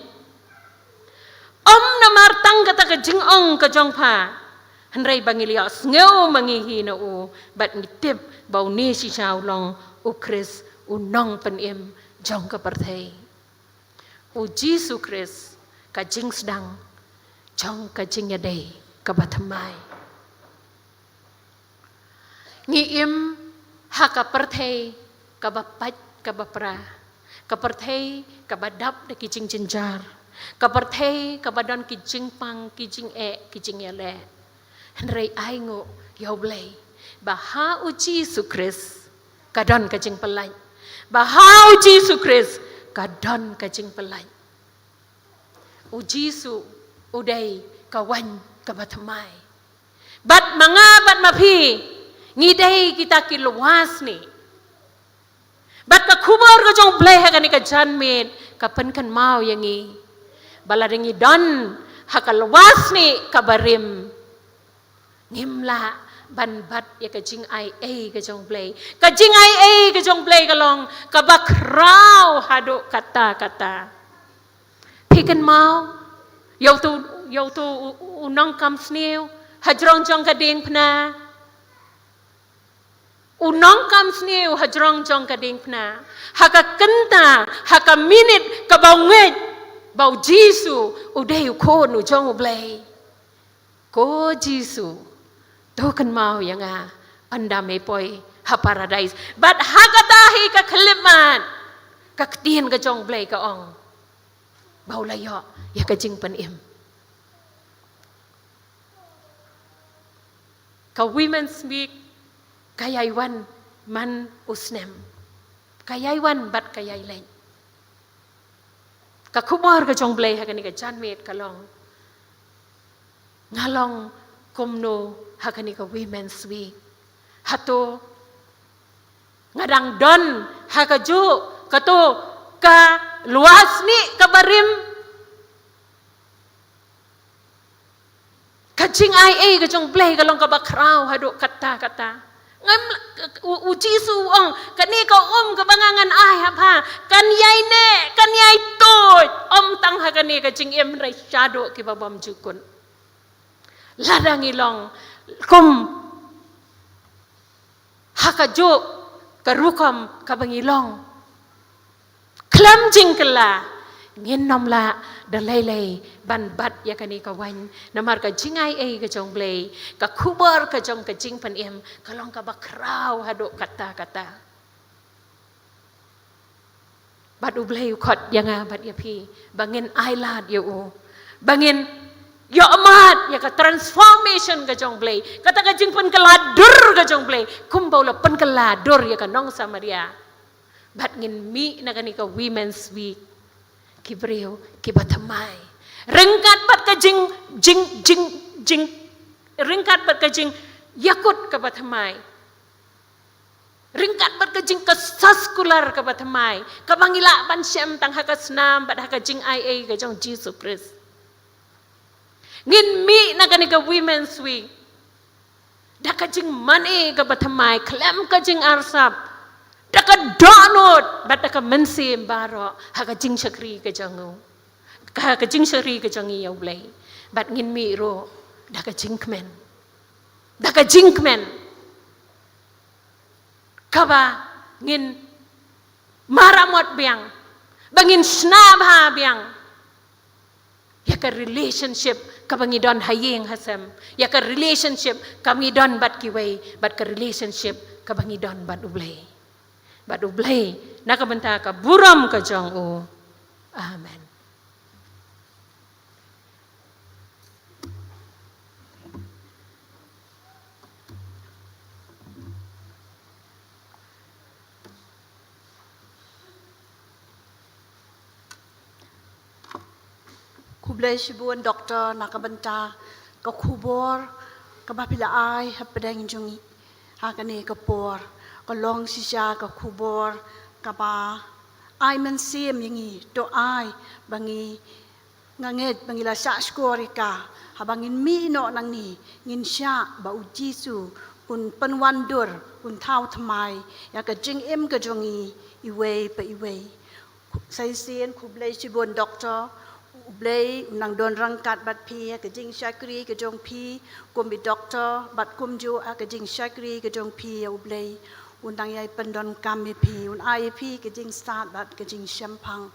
Ym namar tang kata ka jingong ka jong pha, hynrei ba ngi la ïohsngew ma ngi hi na u bad ngi tip ba une shisha u long u Khrist, u nongpynim jong ka pyrthei. U Jisu Khrist, ka jingsdang jong ka jingïadei kaba thymmai. Ngi im ha ka pyrthei kaba pait kaba pra, ka pyrthei kaba dap da ki jingjynjar, ka pyrthei kaba don ki jingpang, ki jingeh, ki jingïaleh. Hynrei ai nguh ïa u Blei ba ha u Jisu Khrist ka don ka jingpyllait, ba ha u Jisu Khrist ka don ka jingpyllait. U Jisu u dei ka waiñ kaba thymmai. Bad ma nga bad ma phi, ngi dei kita ki lwasnieh. Bad ka khubor ka jong U Blei ha kane ka janmiet ka pynkynmaw ïa ngi ba lada ngi don ha ka lwasnieh kaba rim, ngim lah ban bat ïa ka jingaiei ka jong U Blei. Ka jingaiei ka jong U Blei ka long kaba khraw haduh katta katta. Phi kynmaw ïa uto, ïa uto u, u, u nongkam sniew hajrong jong ka diengphna. U nongkam sniew hajrong jong ka diengphna, ha ka kynta, ha ka minit kaba u ngeit ba U Jisu u dei U Khun u jong U Blei. Ko Jisu, to kynmaw ïa nga ynda me poi ha paradais. Bad ha kata hi ka khyllipmat, ka ktien ka jong U Blei ka ong ba u la ïoh ïa ka jingpynim. Ka Women's Week ka ïai wan man u snem, ka ïai wan bad ka ïai leit. Ka khubor ka jong U Blei ha kane ka janmiet ka long, nga long kumno ha kane ka Women's Week? Hato nga dang don ha kajuh kato ka lwasnieh kaba rim? Ka jingaiei ka jong U Blei ka long kaba khraw haduh katta katta. Ngam, u, U Jisu u ong, kane ka um kaba nga ngan ai ha pha kan ïai neh, kan ïai tuid, ym tang ha kane ka jingim hynrei shaduh kiba bymjukut. Lada ngi long kum ha kajuh ka rukom kaba ngi long khlem jingkylla, ngin ym lah da lei lei ban bat ïa kane ka waiñ. Namar ka jingaiei ka jong U Blei, ka khubor ka jong ka jingpynim ka long kaba khraw haduh katta katta. Bad U Blei u khot ïa nga bad ïa phi ba ngin ailad ïa u, ba ngin ïohmad ïa ka transformation ka jong U Blei, kata ka jingpynkylla dur ka jong U Blei, kumba u la pynkylla dur ïa ka nong Samaria. Bad ngin mih na kane ka Women's Week ki briew kiba thymmai ryngkat bad ka jing, jing, jing, jing, ryngkat bad ka jingïakut kaba thymmai, ryngkat bad ka jingkyrshan secular kaba thymmai, kaba ngi lah ban shem tang ha ka snam bad ha ka jingaiei ka jong Jisu Khrist. Ngin mih na kane ka Women's Week da ka jingmane kaba thymmai khlem ka jingarsap, da ka dohnud bad da ka mynsiem baroh ha ka jingshakri ka jong u, ha ka jingshakri ka jong ngi ïa U Blei. Bad ngin mih ruh da ka jingkmen, da ka jingkmen kaba ngin maramot biang, ba ngin shna bha biang ïa ka relationship kaba ngi don ha ïing ha sem, ïa ka relationship kaba ngi don bad kiwei, bad ka relationship kaba ngi don bad U Blei, bad U Blei na ka bynta ka burom ka jong u. Amen. Khublei shibun Doctor na ka bynta ka khubor kaba phi la ai hapdeng jong ngi ha kane ka por. Ka long shisha ka khubor kaba ai mynsiem ïa ngi, to ai ba ngi Nga ngeit ba ngi la shah shkor ïa ka, haba ngin mih noh nangne, ngin shah ba U Jisu un pynwandur, un thaw thymmai ïa ka jingim ka jong ngi iwei pa iwei. Sa shisien khublei shibun Doctor, U Blei un nang don ryngkat bad phi ha ka jingshakri ka jong phi kum i Doctor bad kumjuh ha ka jingshakri ka jong phi ïa U Blei. Un dang ïai pyndonkam ïa phi, un ai ïa phi ka jingstad bad ka jingshemphang.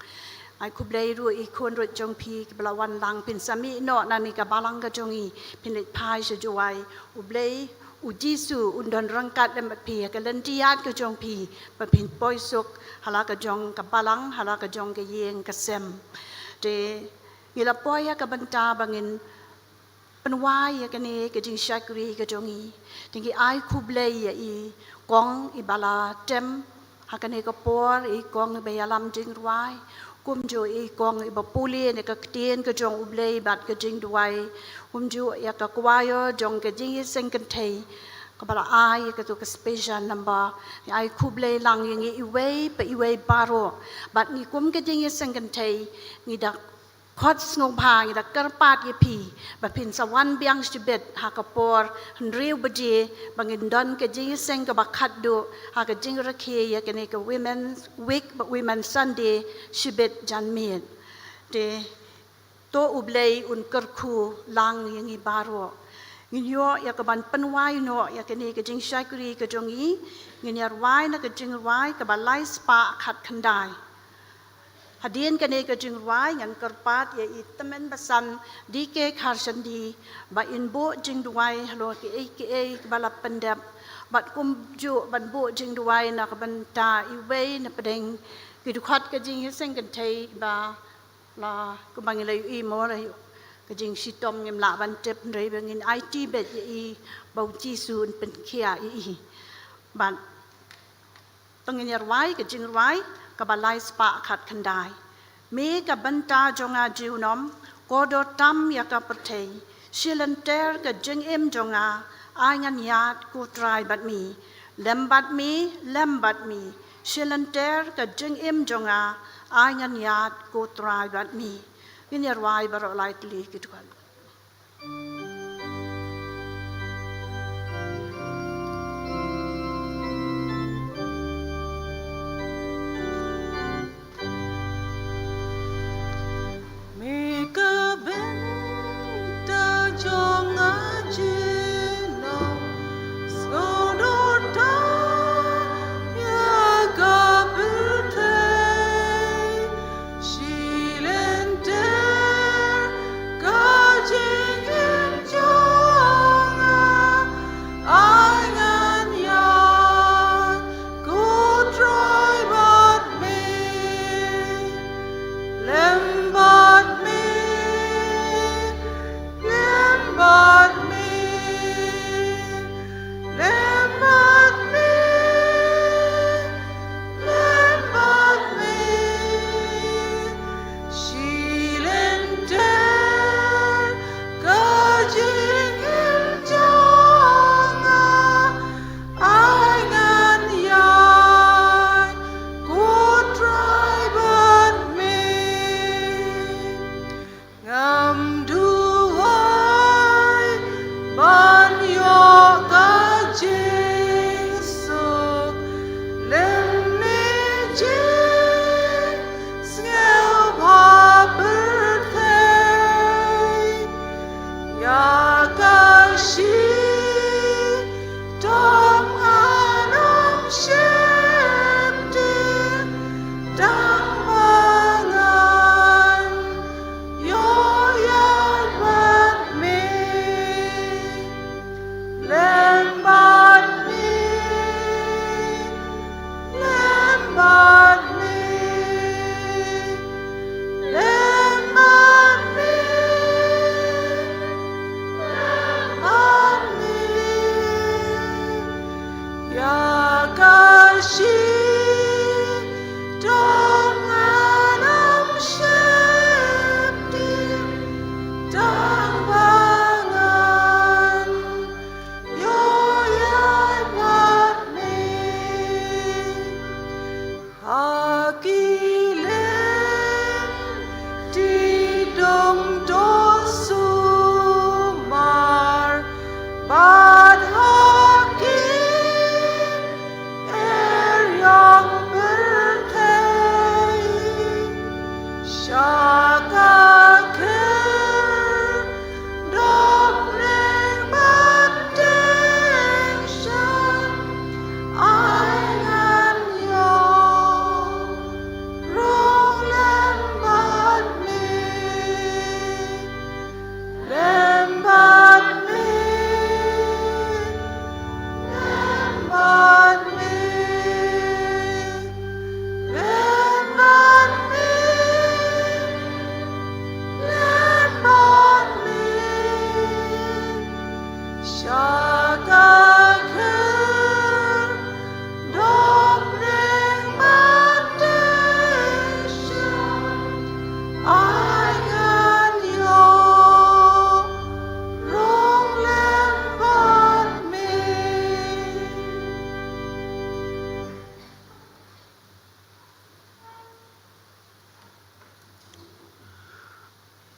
Ai khublei ruh ïa i khun ruh jong phi kiba la wan lang, phin sa mih noh nangne ka balang ka jong ngi, phin leit phai sha Jowai. U Blei, U Jisu un don ryngkat lem bad phi ha ka lynti ïaid ka jong phi, ba phin poi suk ha la ka jong ka balang, ha la ka jong ka ïing ka sem. Te ngi la poi ha ka bynta ba ngin pynwai ïa kane ka jingshakri ka jong ngi. Te ngi ai khublei ïa i kong iba la tem ha kane ka por, i kong iba ïalam jingrwai. Kumjuh i kong iba pule na ka ktien ka jong U Blei bad ka jingduwai. Kumjuh ïa ka choir jong ka jingïaseng kynthei kaba la ai ïa katu ka special number. Ngi ai khublei lang ïa ngi iwei pa iwei baroh. Bad ngi kum ka jingïaseng kynthei ngi da khot sngewbha, ngi da kyrpad ïa phi ba phin sa wan biang shibit ha ka por hynriew baje ba ngin don ka jingïaseng kaba khatduh ha ka jingrakhe ïa kane ka Women's Week bad Women's Sunday shibit janmiet. Te to U Blei un kyrkhu lang ïa ngi baroh. Ngin ïoh ïa kaban pynwai noh ïa kane ka jingshakri ka jong ngi. Ngin ïa rwai na ka jingrwai kaba lai spah khatkhyndai. Hadien kane ka jingrwai ngan kyrpad ïa i tymmen basan D K Kharshandi ba in buh jingduwai halor kiei kiei kaba la pyndep. Bad kumjuh ban buh jingduwai na ka bynta iwei na pdeng ki dkhot ka jingïaseng kynthei ba la kumba ngi la ïohi mo la ïoh ka jingshitom ngim lah ban tip hynrei ba ngin aiti beit ïa i ba U Jisu un pynkhiah ïa i. Bad to ngin ïa rwai ka jingrwai kaba lai spah khatkhyndai. Me ka bynta jong nga junom, kordor tam ïa ka pyrthei. Shilynter ka jingim jong nga, ai ngan ïaid ko Trai bad me. Lem bad me, lem bad me. Shilynter ka jingim jong nga, ai ngan ïaid ko Trai bad me. Ngin ïa rwai baroh lai tylli ki dkhot. Me ka bynta jong nga junom, sngewdon tam ïa ka pyrthei, shilynter ka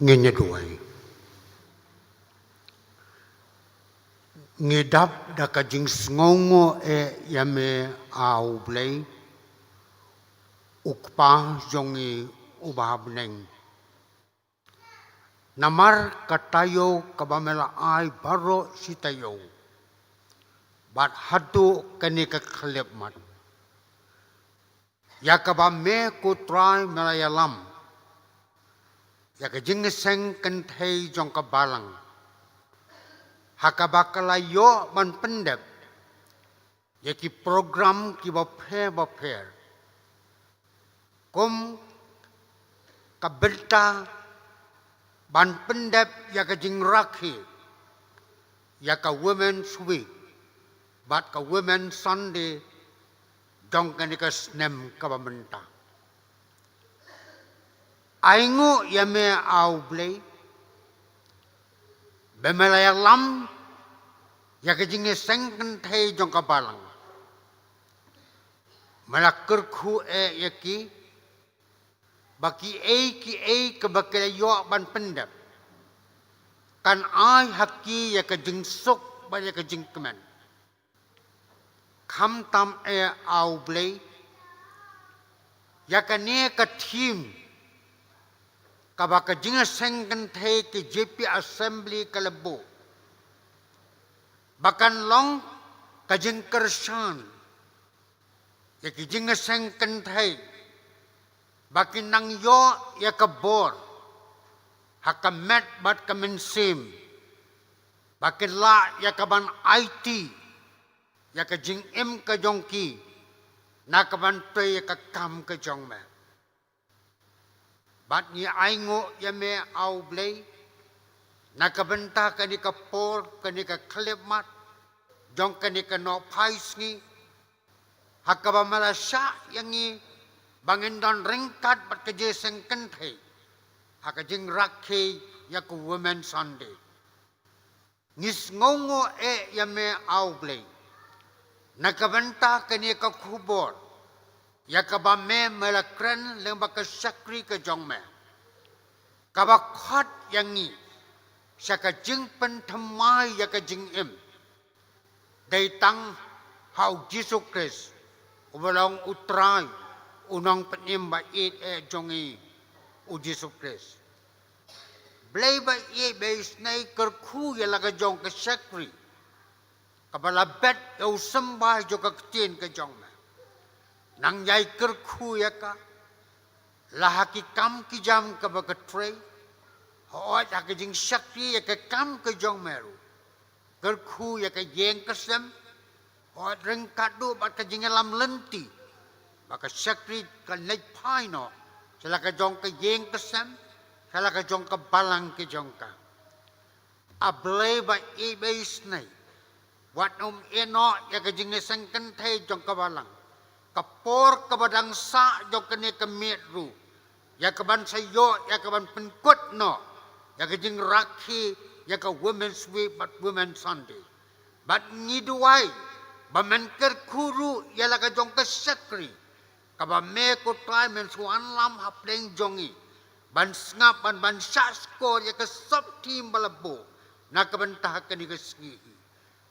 Ngin ïa duwai. Ngi dap da ka jingsngewnguh eh ïa me, A U Blei, U Kpa jong ngi uba ha bneng. Namar ka taïew kaba me la ai baroh shi taïew, bad haduh kane ka khyllipmat, ïa kaba me ko Trai me la ïalam ïa ka jingïaseng kynthei jong ka Balang, ha kaba ka la ïoh ban pyndep ïa ki program kiba pher bapher, kum ka bynta ban pyndep ïa ka jingrakhe ïa ka Women's Week bad ka Women's Sunday jong kane ka snem kaba mynta. Ainguh ïa me, A U Blei, ba me la ïalam ïa ka jingïaseng kynthei jong ka Balang. Me la kyrkhu eh ïa ki ba kiei kiei kaba ki la ïoh ban pyndep kan ai ha ki ïa ka jingsuk bad ïa ka jingkmen. Khamtam eh, A U Blei, ïa kane ka theme kaba ka jingïaseng kynthei ka J P Assembly ka la buh, ba kan long ka jingkyrshan ïa ka jingïaseng kynthei, ba kin nang ïoh ïa ka bor ha ka met bad ka mynsiem, ba kin lah ïa ka ban aiti ïa ka jingim ka jong ki na ka ban trei ïa ka kam ka jong me. Bad ngi ainguh ïa me, A U Blei, na ka bynta kane ka por, kane ka khyllipmat jong kane ka nohphai sngi, ha kaba me la shah ïa ngi ba ngin don ryngkat bad ka jingïaseng kynthei ha ka jingrakhe ïa ka Women's Sunday. Ngi sngewnguh eh ïa me, A U Blei, na ka bynta kane ka khubor ïa kaba me me la kren lyngba ka shakri ka jong me, kaba khot ïa ngi sha ka jingpynthymmai ïa ka jingim dei tang ha U Jisu Khrist, uba long U Trai, U Nongpynim ba ïeit eh jong ngi, U Jisu Khrist. Blei ba ïeit ba isynei, kyrkhu ïa la ka jong ka shakri kaba la bet ïa u symbai jong ka ktien ka jong me. Nang ïai kyrkhu ïa ka la ha ki kam ki jam kaba ka trei, hooid ha ka jingshakri ïa ka kam ka jong me ruh. Kyrkhu ïa ka ïing ka sem, hooid ryngkat ruh bad ka jingïalam lynti, ba ka shakri kan leit phai noh sha la ka jong ka ïing ka sem, sha la ka jong ka Balang ka jong ka. A Blei ba ïeit ba isynei, wat nym ïeh noh ïa ka jingïaseng kynthei jong ka Balang, ka por kaba dang sah jong kane ka miet ruh, ïa ka ban sa ïoh ïa ka ban pynkut noh ïa ka jingrakhe ïa ka Women's Week bad Women's Sunday. Bad ngi duwai ba men kyrkhu ruh ïa la ka jong ka shakri kaba me ko Trai men sa wanlam hapdeng jong ngi, ban sngap, ban ban shah shkor ïa ka sopti ba la buh na ka bynta kane ka sngi hi.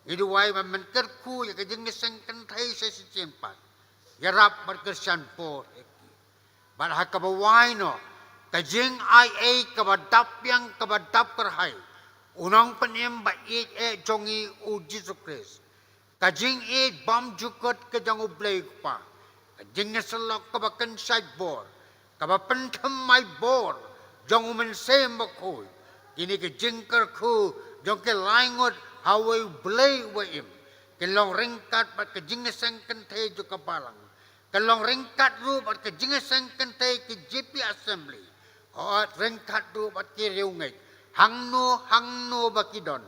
Ngi duwai ba men kyrkhu ïa ka jingïaseng kynthei sa shisien pat, ïarap bad kyrshan bor ïa ki. Bad ha kaba wai noh, ka jingai ei kaba dap biang kaba dap kyrhai, U Nongpynim ba ïeit eh jong ngi, U Jisu Khrist, ka jingïeit bymjukut ka jong U Blei Kpa, ka jingïasyllok kaba kynshait bor, kaba pynthymmai bor jong U Mynsiem Bakhuid, kine ki jingkyrkhu jong ki lai ngut ha uwei U Blei uba im, kin long ryngkat bad ka jingïaseng kynthei jong ka Balang, kin long ryngkat ruh bad ka jingïaseng kynthei ka J P Assembly, hooid ryngkat ruh bad ki riewngeit hangno hangno ba ki don,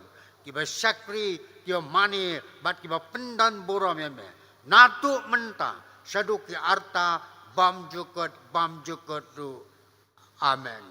kiba shakri, kiba mane bad kiba pyndon burom ïa me, naduh mynta shaduh ki rta bymjukut bymjukut ruh. Amen.